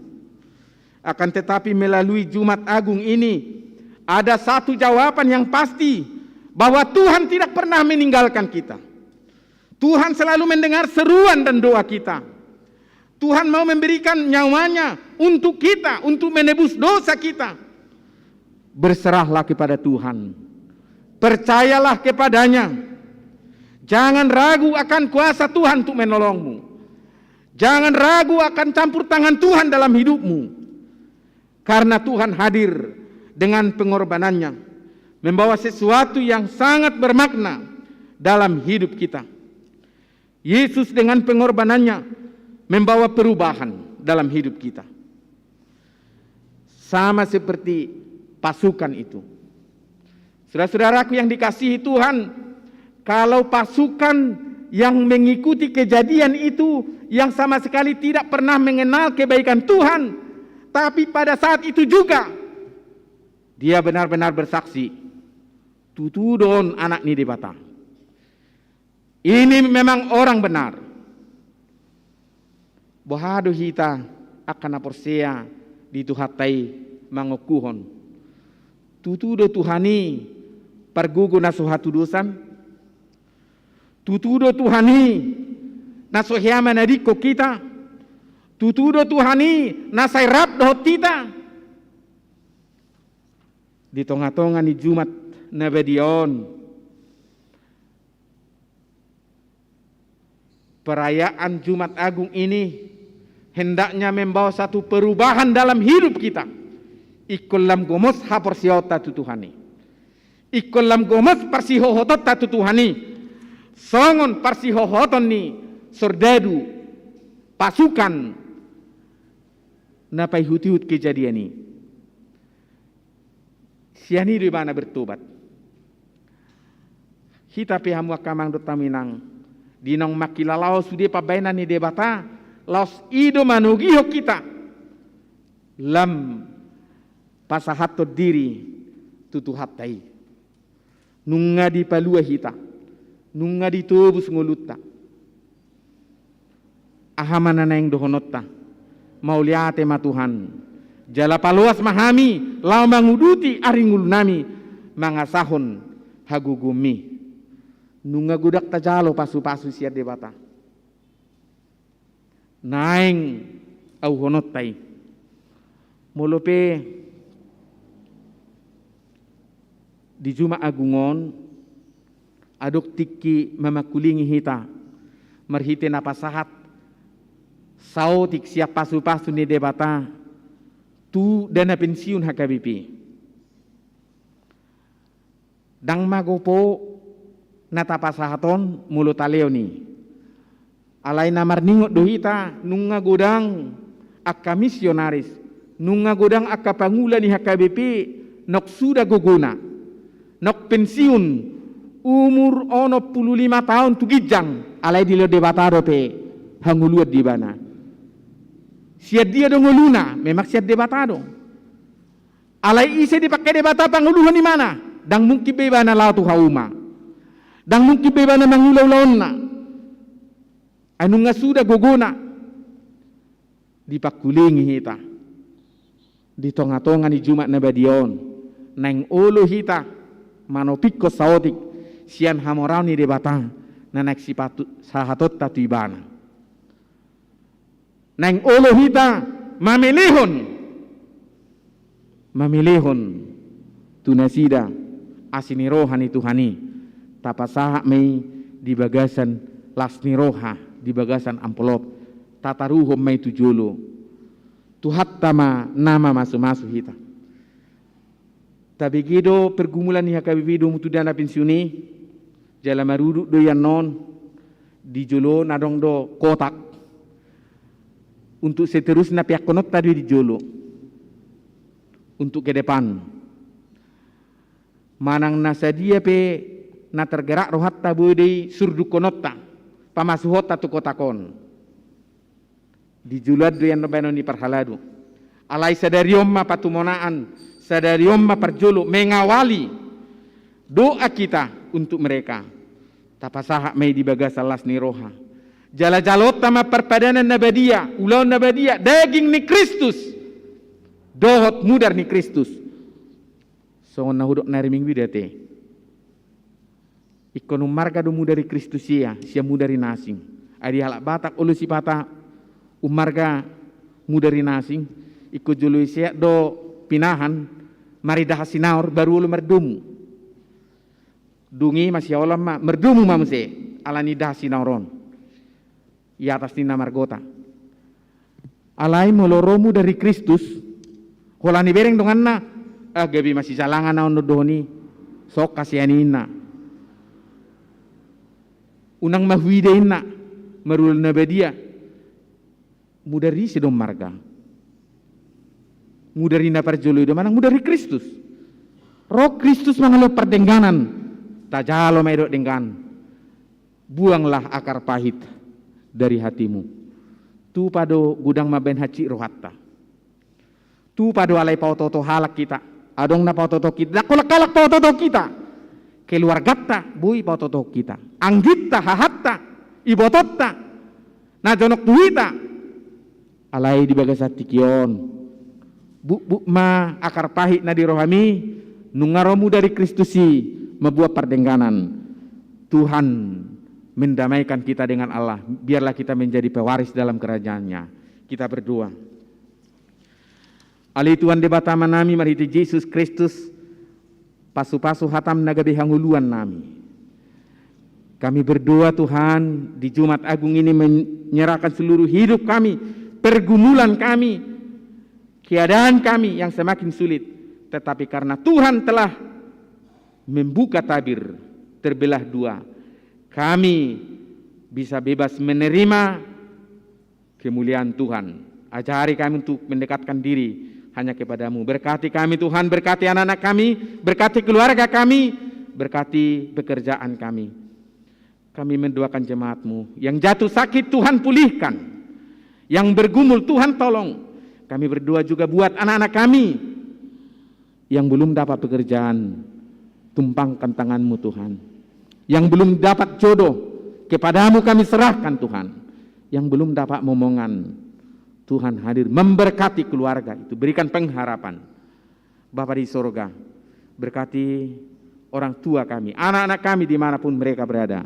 Akan tetapi, melalui Jumat Agung ini, ada satu jawaban yang pasti, bahwa Tuhan tidak pernah meninggalkan kita. Tuhan selalu mendengar seruan dan doa kita. Tuhan mau memberikan nyawanya untuk kita, untuk menebus dosa kita. Berserahlah kepada Tuhan. Percayalah kepada-Nya. Jangan ragu akan kuasa Tuhan untuk menolongmu. Jangan ragu akan campur tangan Tuhan dalam hidupmu. Karena Tuhan hadir dengan pengorbanan-Nya, membawa sesuatu yang sangat bermakna dalam hidup kita. Yesus dengan pengorbanan-Nya membawa perubahan dalam hidup kita. Sama seperti pasukan itu. Saudara-saudaraku yang dikasihi Tuhan, kalau pasukan yang mengikuti kejadian itu yang sama sekali tidak pernah mengenal kebaikan Tuhan, tapi pada saat itu juga dia benar-benar bersaksi, tutu do on Anak ni Debata. Ini memang orang benar. Boha do hita angka na porsea di Tuhanta i mangokuhon? Tutu do Tuhan i pargogo na so hatudosan? Tutu do Tuhan i na so hea manadingkon hita? Tutu do Tuhan i na sai rap dohot hita? Di tonga-tonga ni Jumat na badia on, perayaan Jumat Agung ini hendaknya membawa satu perubahan dalam hidup kita. Ingkon lam gomos haporseaonta tu Tuhan i. Ingkon lam gomos parsihohotonta tu Tuhan i. Songon parsihohoton ni sordadu pasukan na paihut-ihut kejadian i. Sian i do ibana bertobat. Hita pe hamu angka amang dohot hamu inang, di naung mangkilala ho sude pambahenan ni Debata, laos i do manogihon hita lam pasahathon diri tu Tuhanta i. Nunga dipalua hita, nunga ditobus ngolunta. Aha ma na naeng dohononta? Mauliate ma Tuhan. Jala paloas ma hami laho manguduti ari ngolunami mangasahon hagogoonmi. Nunga godang tajalo pasu-pasu sian Debata. Naeng auhononta i. Molo pe di Jumat Agung on, adong tingki mamangkulingi hita marhite na pasahat saotik sian pasu-pasu ni Debata tu dana pensiun H K B P. Ndang magopo na tapasahat on molo talehon i. Alai na marningot do hita, nunga godang angka misionaris, nunga godang angka pangula ni H K B P, naung suda gogona, naung pensiun, umur onom pulu lima taon tu ginjang, alai dilehon Debata dope hangoluan di ibana. Sian dia do ngoluna? Memang sian Debata do. Alai ise dipangke Debata pangoluhon ibana? Ndang mungkin be ibana laho tu hauma. Ndang mungkin be ibana mangula ulaonna. Ai nunga suda gogona. Dipangkulingi hita di tonga-tonga ni Jumat na badia on. Naeng olo hita manopingkon saotik sian hamoraon ni Debata na naeng sipasahatonta tu ibana. Naeng olo hita mamelehon, mamelehon tu nasida asi ni roha ni Tuhan i. Tapasahat ma i di bagasan las ni roha, di bagasan amplop. Tataruhon ma i tu jolo. Tuhanta ma na mamasu-masu hita. Tabege do pergumulan ni H K B P domu tu dana pensiun i, jala marudut do i annon, di jolo on adong do kotak. Untuk seterusna peakkononta do i di jolo. Untuk ke depan. Manang na sadia pe na tergerak rohanta boi do i surdukkononta, pamasuhonta tu kotak on. Di jolo an do i annon bahenon ni parhalado. Alai sadari on ma patumonaan, sadari on ma parjolo mengawali doa kita untuk mereka. Tapasahat ma i di bagasan las ni roha. Jala jaloonta ma parpadanan na badia, ulaon na badia, daging ni Kristus dohot mudar ni Kristus. Songon na hudok nari minggu i da ate. Ingkon ummarga do mudar ni Kristus i sian mudar ni na asing. Ai di halak Batak olo sipata Ummarga mudar i na asing, ingkon jolo i seat do pinahan, marindahan sinaor, baru olo mardomu. Dung i masihaolan ma, mardomu ma muse, ala ni indahan sinaor on. I atas ninna margota. Alai molo ro mudar i Kristus, holan ibereng donganna, ah, gabe masijalangan ahu on dohot i, so hasian i inna. Unang ma huida inna, marulaon na badia. Mudar i ise do ummarga? Mudar i na parjolo i do manang mudar i Kristus? Ro Kristus mangalehon pardengganan, tajalo ma i dohot denggan. Buanglah akar pahit dari hatimu. Tupa do godang mambahen hansit rohanta. Tupa do alai paotooto halak hita. Adong na paotooto hita. Ndang holan halak paotooto hita. Keluarganta boi paotooto hita. Angginta, hahanta, ibotonta. Na jonok tu hita. Alai di bagasan tingki on. Bukbuk ma akar pahit na di rohami, nunga ro mudar i Kristus i, mambuat pardengganan. Tuhan mendamaikan kita dengan Allah, biarlah kita menjadi pewaris dalam kerajaan-Nya. Kita berdoa. Ale Tuhan Debata Amanami, marhite Jesus Kristus, pasupasu hataM na gabe hangoluan nami. Kami berdoa, Tuhan, di Jumat Agung ini menyerahkan seluruh hidup kami, pergumulan kami, keadaan kami yang semakin sulit. Tetapi karena Tuhan telah membuka tabir terbelah dua, kami bisa bebas menerima kemuliaan Tuhan. Ajari kami untuk mendekatkan diri hanya kepada-Mu. Berkati kami, Tuhan, berkati anak-anak kami, berkati keluarga kami, berkati pekerjaan kami. Kami mendoakan jemaat-Mu. Yang jatuh sakit, Tuhan, pulihkan. Yang bergumul, Tuhan, tolong. Kami berdoa juga buat anak-anak kami yang belum dapat pekerjaan, tumpangkan tangan-Mu, Tuhan. Yang belum dapat jodoh, kepada-Mu kami serahkan, Tuhan. Yang belum dapat momongan, Tuhan hadir memberkati keluarga itu, berikan pengharapan. Bapa di sorga, berkati orang tua kami, anak-anak kami di mana pun mereka berada.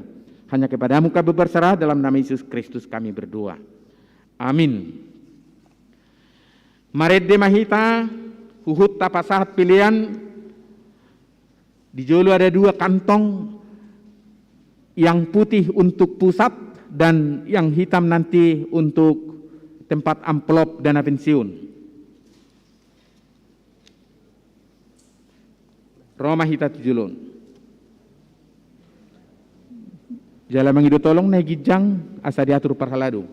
Hanya kepada-Mu kami berserah, dalam nama Yesus Kristus kami berdoa. Amin. Marende ma hita, huhut tapasahat pelean, di jolo ada dua kantong, yang putih untuk pusat dan yang hitam nanti untuk tempat amplop dana pensiun. Ro ma hita tu jolo on. Jala mangido tolong na ginjang asa diatur parhalado.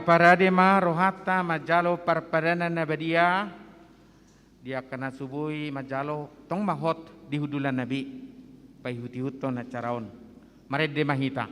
Parade ma rohanta manjalo parpadanan na badia, di angka na so boi manjalo tong ma hot di hundulanna be, paihut-ihuthon acara on. Marende ma hita.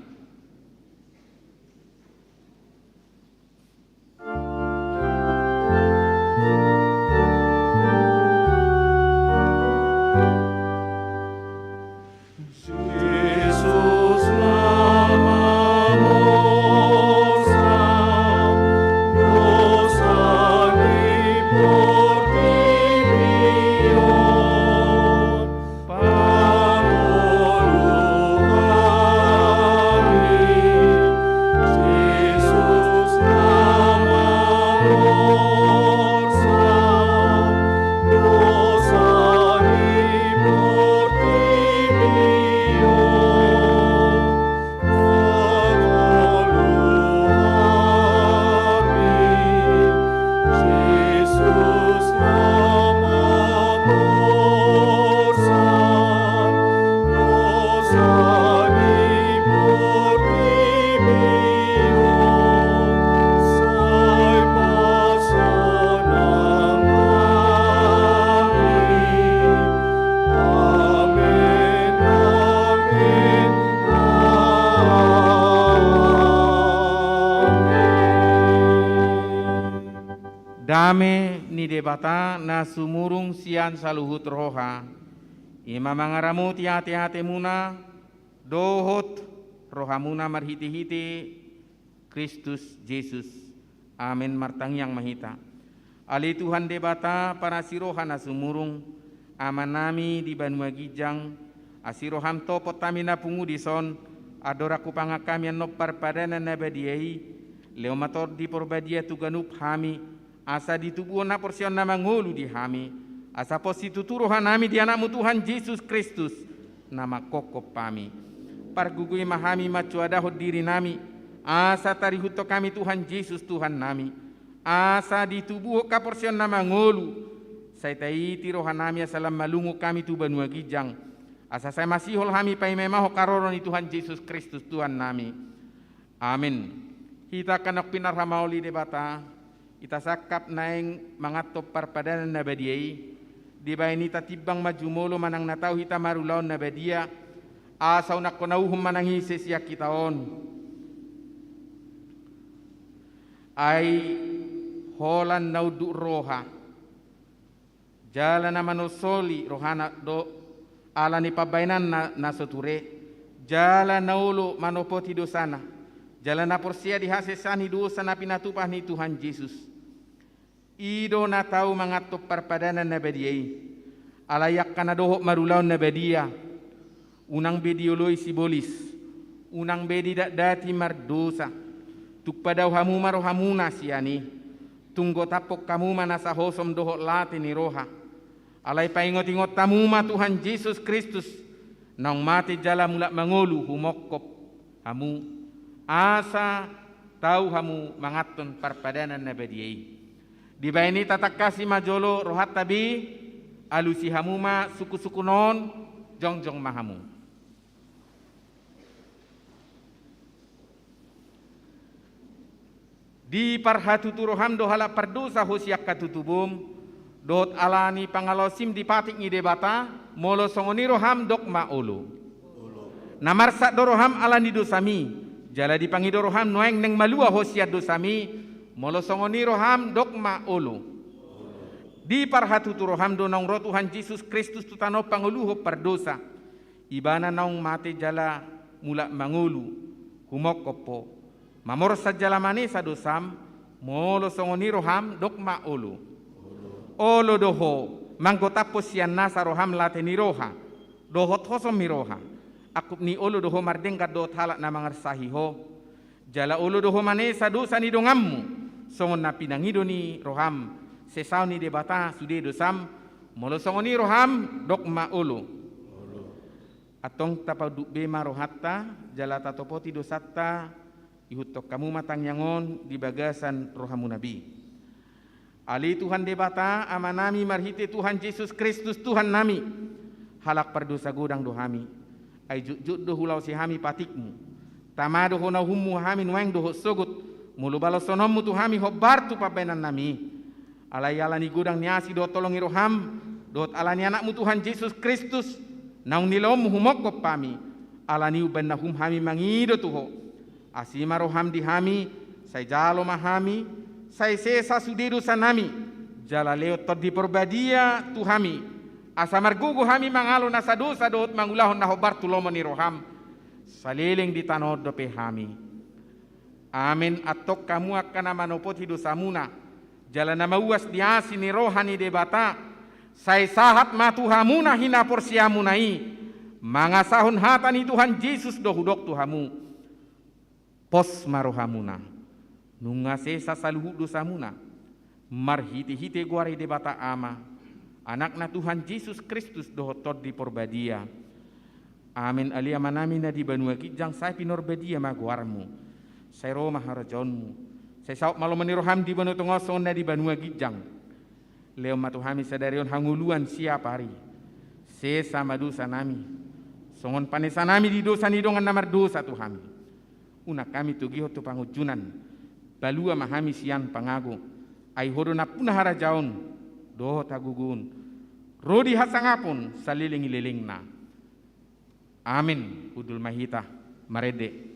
Dame ni Debata na sumurung sian saluhut roha, i ma mangaramoti ateatemuna dohot rohamuna marhitehite Kristus Jesus. Amen. Martangiang ma hita. Ale Tuhan Debata, parasiroha na sumurung, Amanami di banua ginjang, asi roham topot hami na pungu dison, andorang hupangan hami annon parpadanan na badia i, lehon ma Tondi Porbadia tu ganup hami, asa ditubuhon haporseaon na mangolu di hami, asa pos situtu rohanami di Anakmu Tuhan Jesus Kristus, na manghophop hami. Pargogoi ma hami mansoadahon dirinami, asa tarihuthon hami Tuhan Jesus Tuhannami, asa ditubuhon haporseaon na mangolu, sai taiti rohanami asa lam malungun hami tu banua ginjang, asa sai masihol hami paimaimahon haroro ni Tuhan Jesus Kristus Tuhannami. Amen. Hita angka na pinarhamaoli Debata, hita sangkap naeng manganhon parpadanan na badia i, dibahen hita timbang ma jumolo manang na tau hita marulaon na badia, asa unang hona uhum manang ise sian hita on. Ai holan na unduk roha, jala na manolsoli rohana do, ala ni pambahenanna na so ture, jala na olo manopoti dosana, jala na porsea di hasesaan ni dosa na pinatupa ni Tuhan Jesus. I do na tau manganhon parpadanan na badia i. Alai angka na dohot marulaon na badia, unang be dioloi sibolis, unang be didatdati mardosa. Tung padao hamu ma rohamuna sian i. Tung gotaphon hamu ma nasa hosom dohot late ni roha. Alai paingotingot hamu ma Tuhan Jesus Kristus, naung mate jala mulak mangolu humongkop hamu, asa tau hamu manganhon parpadanan na badia i. Dibahen i tatangkasi ma jolo rohanta be, alusi hamu ma sungkunsungkun on, jongjong ma hamu. Diparhatutu roham do halak pardosa ho sian hatutubum, dohot ala ni pangalaosim di patik ni Debata, molo songon i roham dok ma olo. Na marsak do roham ala ni dosami, jala dipangido roham nuaeng naeng malua ho sian dosami, molo songon i roham dok ma olo. Diparhatutu roham do naung ro Tuhan Jesus Kristus tu tano pangoluhon pardosa. Ibana naung mate jala mulak mangolu, humongkop ho. Mamorsan jala manesa dosam, molo songon i roham dok ma olo. Olo do ho, manggotaphon sian nasa roham late ni roha, dohot hosom ni roha. Angkup ni olo do ho mardenggan dohot halak na mangarsahi ho. Jala olo do ho manesa dosa ni donganmu, songon na pinangido ni roham sesaon ni Debata sude dosam, molo songon i roham dok ma olo. Antong tapaunduk be ma rohanta, jala tatopoti dosanta, ihuthon hamu ma tangiang on di bagasan rohamuna be. Ale Tuhan Debata, Amanami marhite Tuhan Jesus Kristus Tuhannami, halak pardosa godang do hami. Ai jotjot do hulaosi hami patikmu. Tama do hona uhummu hami nuaeng dohot sogot, Molo balosononmu tu hami hombar tu pambahenannami, alai ala ni godang ni asi dohot holong ni roham, dohot ala ni Anakmu Tuhan Jesus Kristus, naung nilehonmu humongkop hami, ala ni i umbahen na uhum hami mangido tu Ho. Asi ma roham di hami, sai jalo ma hami, sai sesa sude dosanami, jala lehon Tondi Porbadia tu hami, asa margogo hami mangalo nasa dosa dohot mangulahon na hombar tu lomo ni roham, saleleng di tano on dope hami. Amen. Antong hamu angka na manopoti dosamuna, jala na mauas di asi ni roha ni Debata, sai sahat ma tu hamuna hinaporseaonmuna i, mangasahon hata ni Tuhan Jesus do hudok tu hamu. Pos ma rohamuna, nunga sesa saluhut dosamuna, marhitehite goar ni Debata Ama, Anakna Tuhan Jesus Kristus dohot Tondi Porbadia. Amen. Ale Amanami na di banua ginjang, sai pinarbadia ma goarmu. Sai ro ma harajaonmu. Sai saut ma lomo ni roham di banua tonga on songon na di banua ginjang. Lehon ma tu hami sadari on hangoluan siapari. Sesa ma dosanami, songon panesanami di dosa ni dongan na mardosa tu hami. Unang hami togihon tu pangunjunan. Palua ma hami sian pangago. Ai Ho do nampuna harajaon dohot hagogoon, ro di hasangapon saleleng ni lelengna. Amen. Hundul ma hita marende.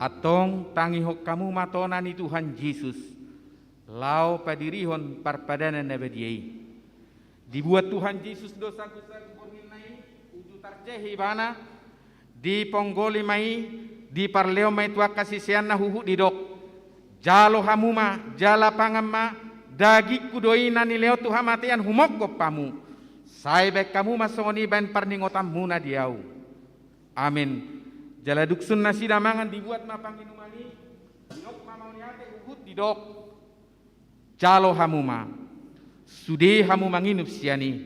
Antong tangihon hamu ma tona ni Tuhan Jesus, laho padirihon parpadanan na badia i. Dibuat Tuhan Jesus do sagusagu borngin na i, uju tarjehe ibana, diponggoli ma i, diparlehon ma i tu angka siseanna huhut didok: Jalo hamu ma, jala pangan ma, dagingku do i na nilehon tu hamatean humongkop hamu. Sai baen hamu ma songon i baen parningotanmuna di ahu. Amen. Jala dung sun nasida mangan, dibuat ma panginuman i, didok ma mauliate huhut didok: Jalo hamu ma, sude hamu manginum sian i.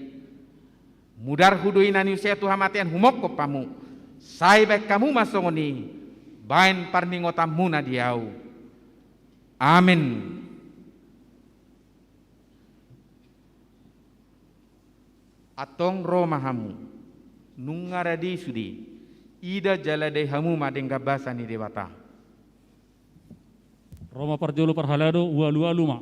Mudarhu do i na niusehon tu hamatean humongkop hamu. Sai baen hamu ma songon i baen parningotanmuna di ahu. Amen. Antong ro ma hamu. Nunga rade sude. Ida jala dai hamu ma denggan basa ni Debata. Ro ma parjolo parhalado, ualualu ma.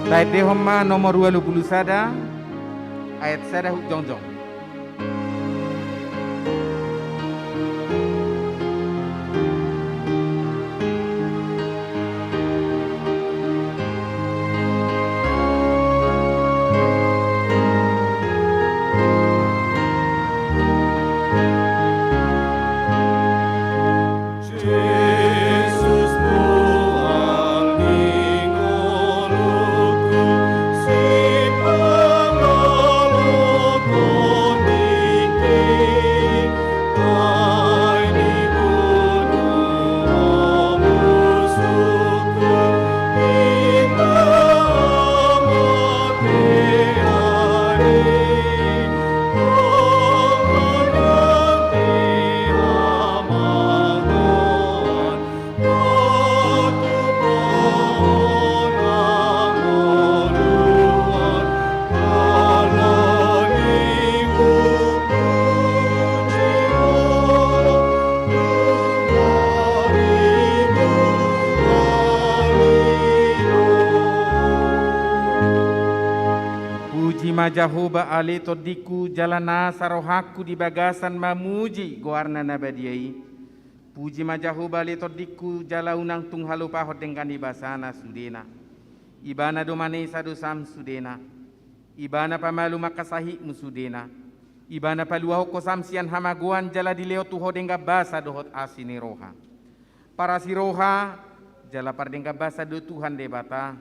Taendehon ma nomor ualu pulu sada, ayat sada hujungjung. Puji ma Jahowa ale tondingku, jala nasa rohangku di bagasan mamuji goarna na badia i. Puji ma Jahowa ale tondingku, jala unang tung halupahon denggan ni basana sudena. Ibana do manesa dosam sudena. Ibana pamalum angka sahitmu sudena. Ibana paluahon hosam sian hamagoan jala dilehon tu ho denggan basa dohot asi ni roha. Parasi roha jala pardenggan basa do Tuhan Debata,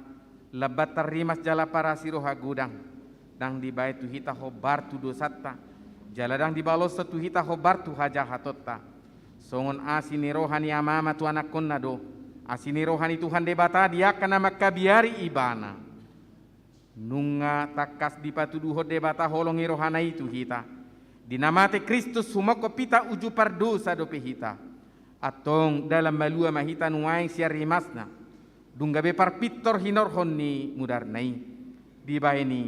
lam tarrimas jala parasi roha godang, ndang dibaen tu hita hombar tu dosanta, jala ndang dibaloshon tu hita hombar tu hajahatonta. Songon asi ni roha ni Amama tu anakkonna do asi ni roha ni Tuhan Debata di angka na mangkabiari Ibana. Nunga tangkas dipatuduhon Debata holong ni rohana i tu hita. Di na mate Kristus humophop hita uju pardosa dope hita. Antong dalan malua ma hita nuaeng sian rimasna. Dung gabe parpintor hinorhon ni mudarna i. Dibaen i,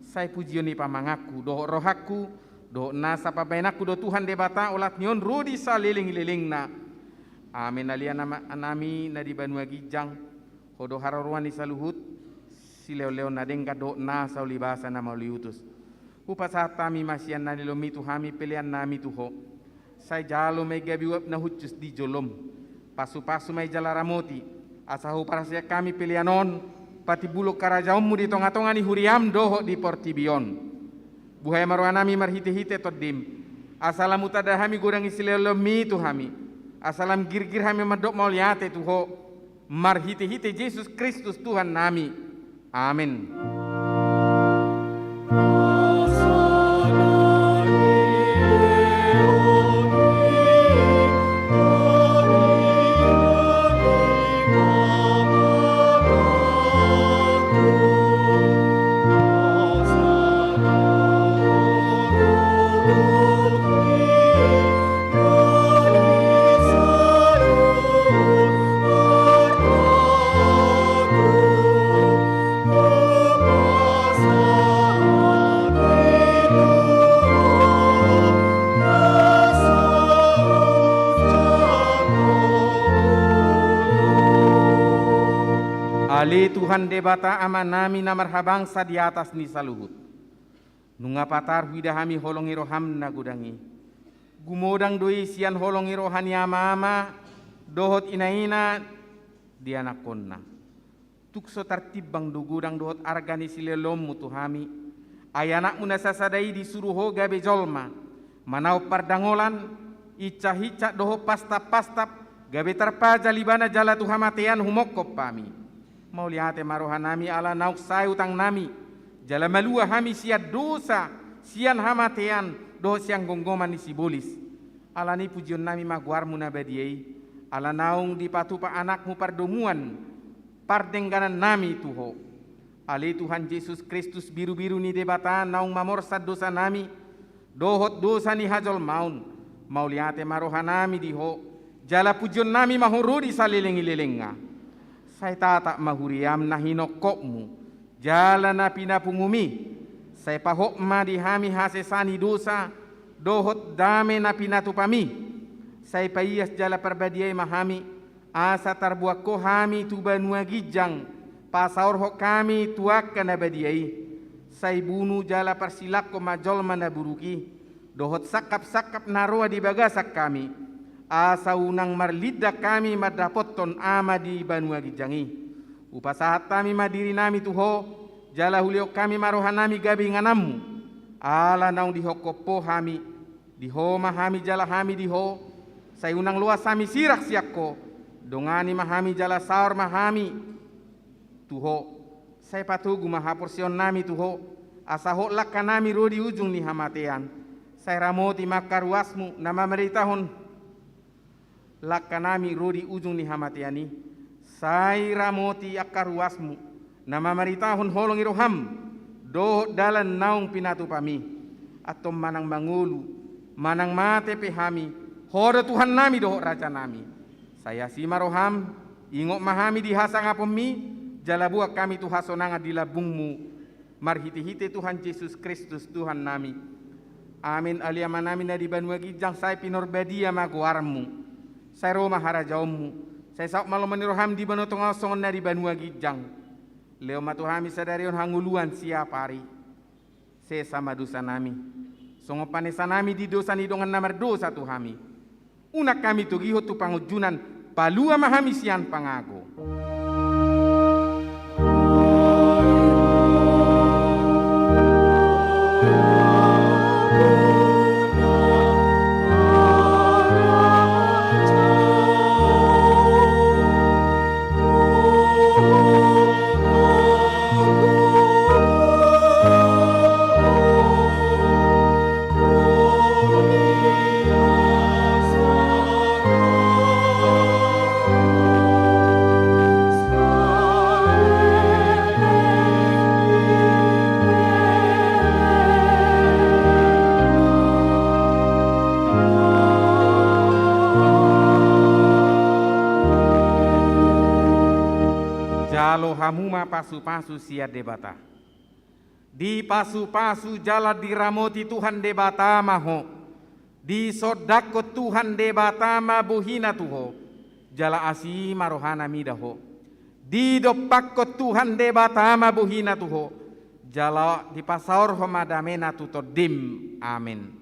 sai pujion ni pamanganku, dohot rohangku, dohot nasa pambahenanku do Tuhan Debata olat ni on ro di saleleng-lelengna. Amen. Ale Amanami na di banua ginjang, Ho do haroroan ni saluhut silehon-lehon na denggan dohot nasa ulibasa na mauliutus. Hupasahat hami ma sian na nilehonmi tu hami peleannami tu Ho. Sai jalo ma i gabe uap na hushus di jolom. Pasu-pasu ma i jala ramoti. Asa huparhaseang hami pelean on patimbulhon harajaonmu di tonga-tonga ni huriam dohot di portibi on. Buhai ma rohanami marhite-hite Tondim. Asa lam hutanda hami godang ni silehon-lehonmi tu hami. Asa lam girgir hami mandok mauliate tu Ho. Marhite-hite Jesus Kristus Tuhannami. Amen. Ale Tuhan Debata Amanami na marhabangsa di atas ni saluhut. Nunga patar huida hami holong ni roham na godang i. Gumodang do i sian holong ni roha ni ama-ama dohot ina-ina di anakkonna. Tung so tartimbang do godang dohot arga ni silehon-lehonmu tu hami. Ai anakmu na sasada i disuru ho gabe jolma. Manaon pardangolan, hinsat-hinsat dohot pastap-pastap, gabe tarpajal ibana jala tu hamatean humophop hami. Mauliate ma rohanami ala naung sae utangnami, jala malua hami sian dosa, sian hamatean, dohot sian gomgoman ni sibolis. Alani i pujionnami ma goarmu na badia i, ala naung dipatupa anakmu pardomuan, pardengganannami tu ho. Ale Tuhan Jesus Kristus birubiru ni Debata naung mamorsan dosanami, dohot dosa ni hajolmaon, mauliate ma rohanami di ho, jala pujionnami ma ho ro di saleleng-lelengna. Sai tatap ma huriam na hinophopmu, jala na pinapungumi, sai pahot ma di hami hasesaan ni dosa, dohot dame na pinatupami, sai paias jala parbadiai ma hami, asa tarboan ho hami tu banua ginjang, Pasaorhon hami tu angka na badia i, sai bunu jala parsilangkon ma jolma na buruk i, dohot sangkap-sangkap na roa di bagasan hami, asa unang marlindang hami mandapothon Ama di banua ginjang i. Hupasahat hami ma dirinami tu Ho, jala hulehon hami ma rohanami gabe ingananMu, ala naung dihophop Ho hami, di Ho ma hami jala hami di Ho, sai unang loas hami sirang sian Ho, dongani ma hami jala saor ma hami tu Ho, sai patogu ma haporseaonnami tu Ho, asa hot langkanami ro di ujung ni hamatean, sai ramoti ma angka ruasMu na mamaritahon langkanami ro di ujung ni hamatean i, sai ramoti angka ruasMu na mamaritahon holong ni rohaM, dohot dalan naung pinatupami, antong manang mangolu, manang mate pe hami, Ho do Tuhannami dohot Rajanami. Sai asi ma rohaM, ingot ma hami di hasangaponMi, jala boan hami tu hasonangan di lambungMu, marhite-hite Tuhan Jesus Kristus Tuhannami. Amen. Ale Amanami na di banua ginjang, sai pinarbadia ma goarMu, sai ro ma harajaonMu, sai saut ma lomo ni rohaM di banua tonga on songon na di banua ginjang. Lehon ma tu hami sadari on hangoluan siapari. Sesa ma dosanami, songon panesanami di dosa ni dongan na mardosa tu hami. Unang hami togihon tu pangunjunan, palua ma hami sian pangago. Jalo hamu ma pasu-pasu sian Debata. Dipasu-pasu jala diramoti Tuhan Debata ma ho. Disondangkon Tuhan Debata ma bohina tu ho, jala asi ma rohana mida ho. Didompakkon Tuhan Debata ma bohina tu ho, jala dipasaorhon ma damena tu tondim. Amen.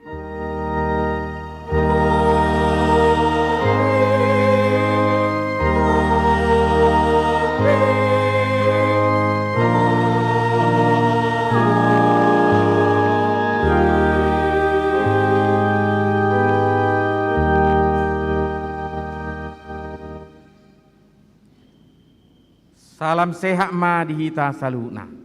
Salam sehat ma di hita saluhutna.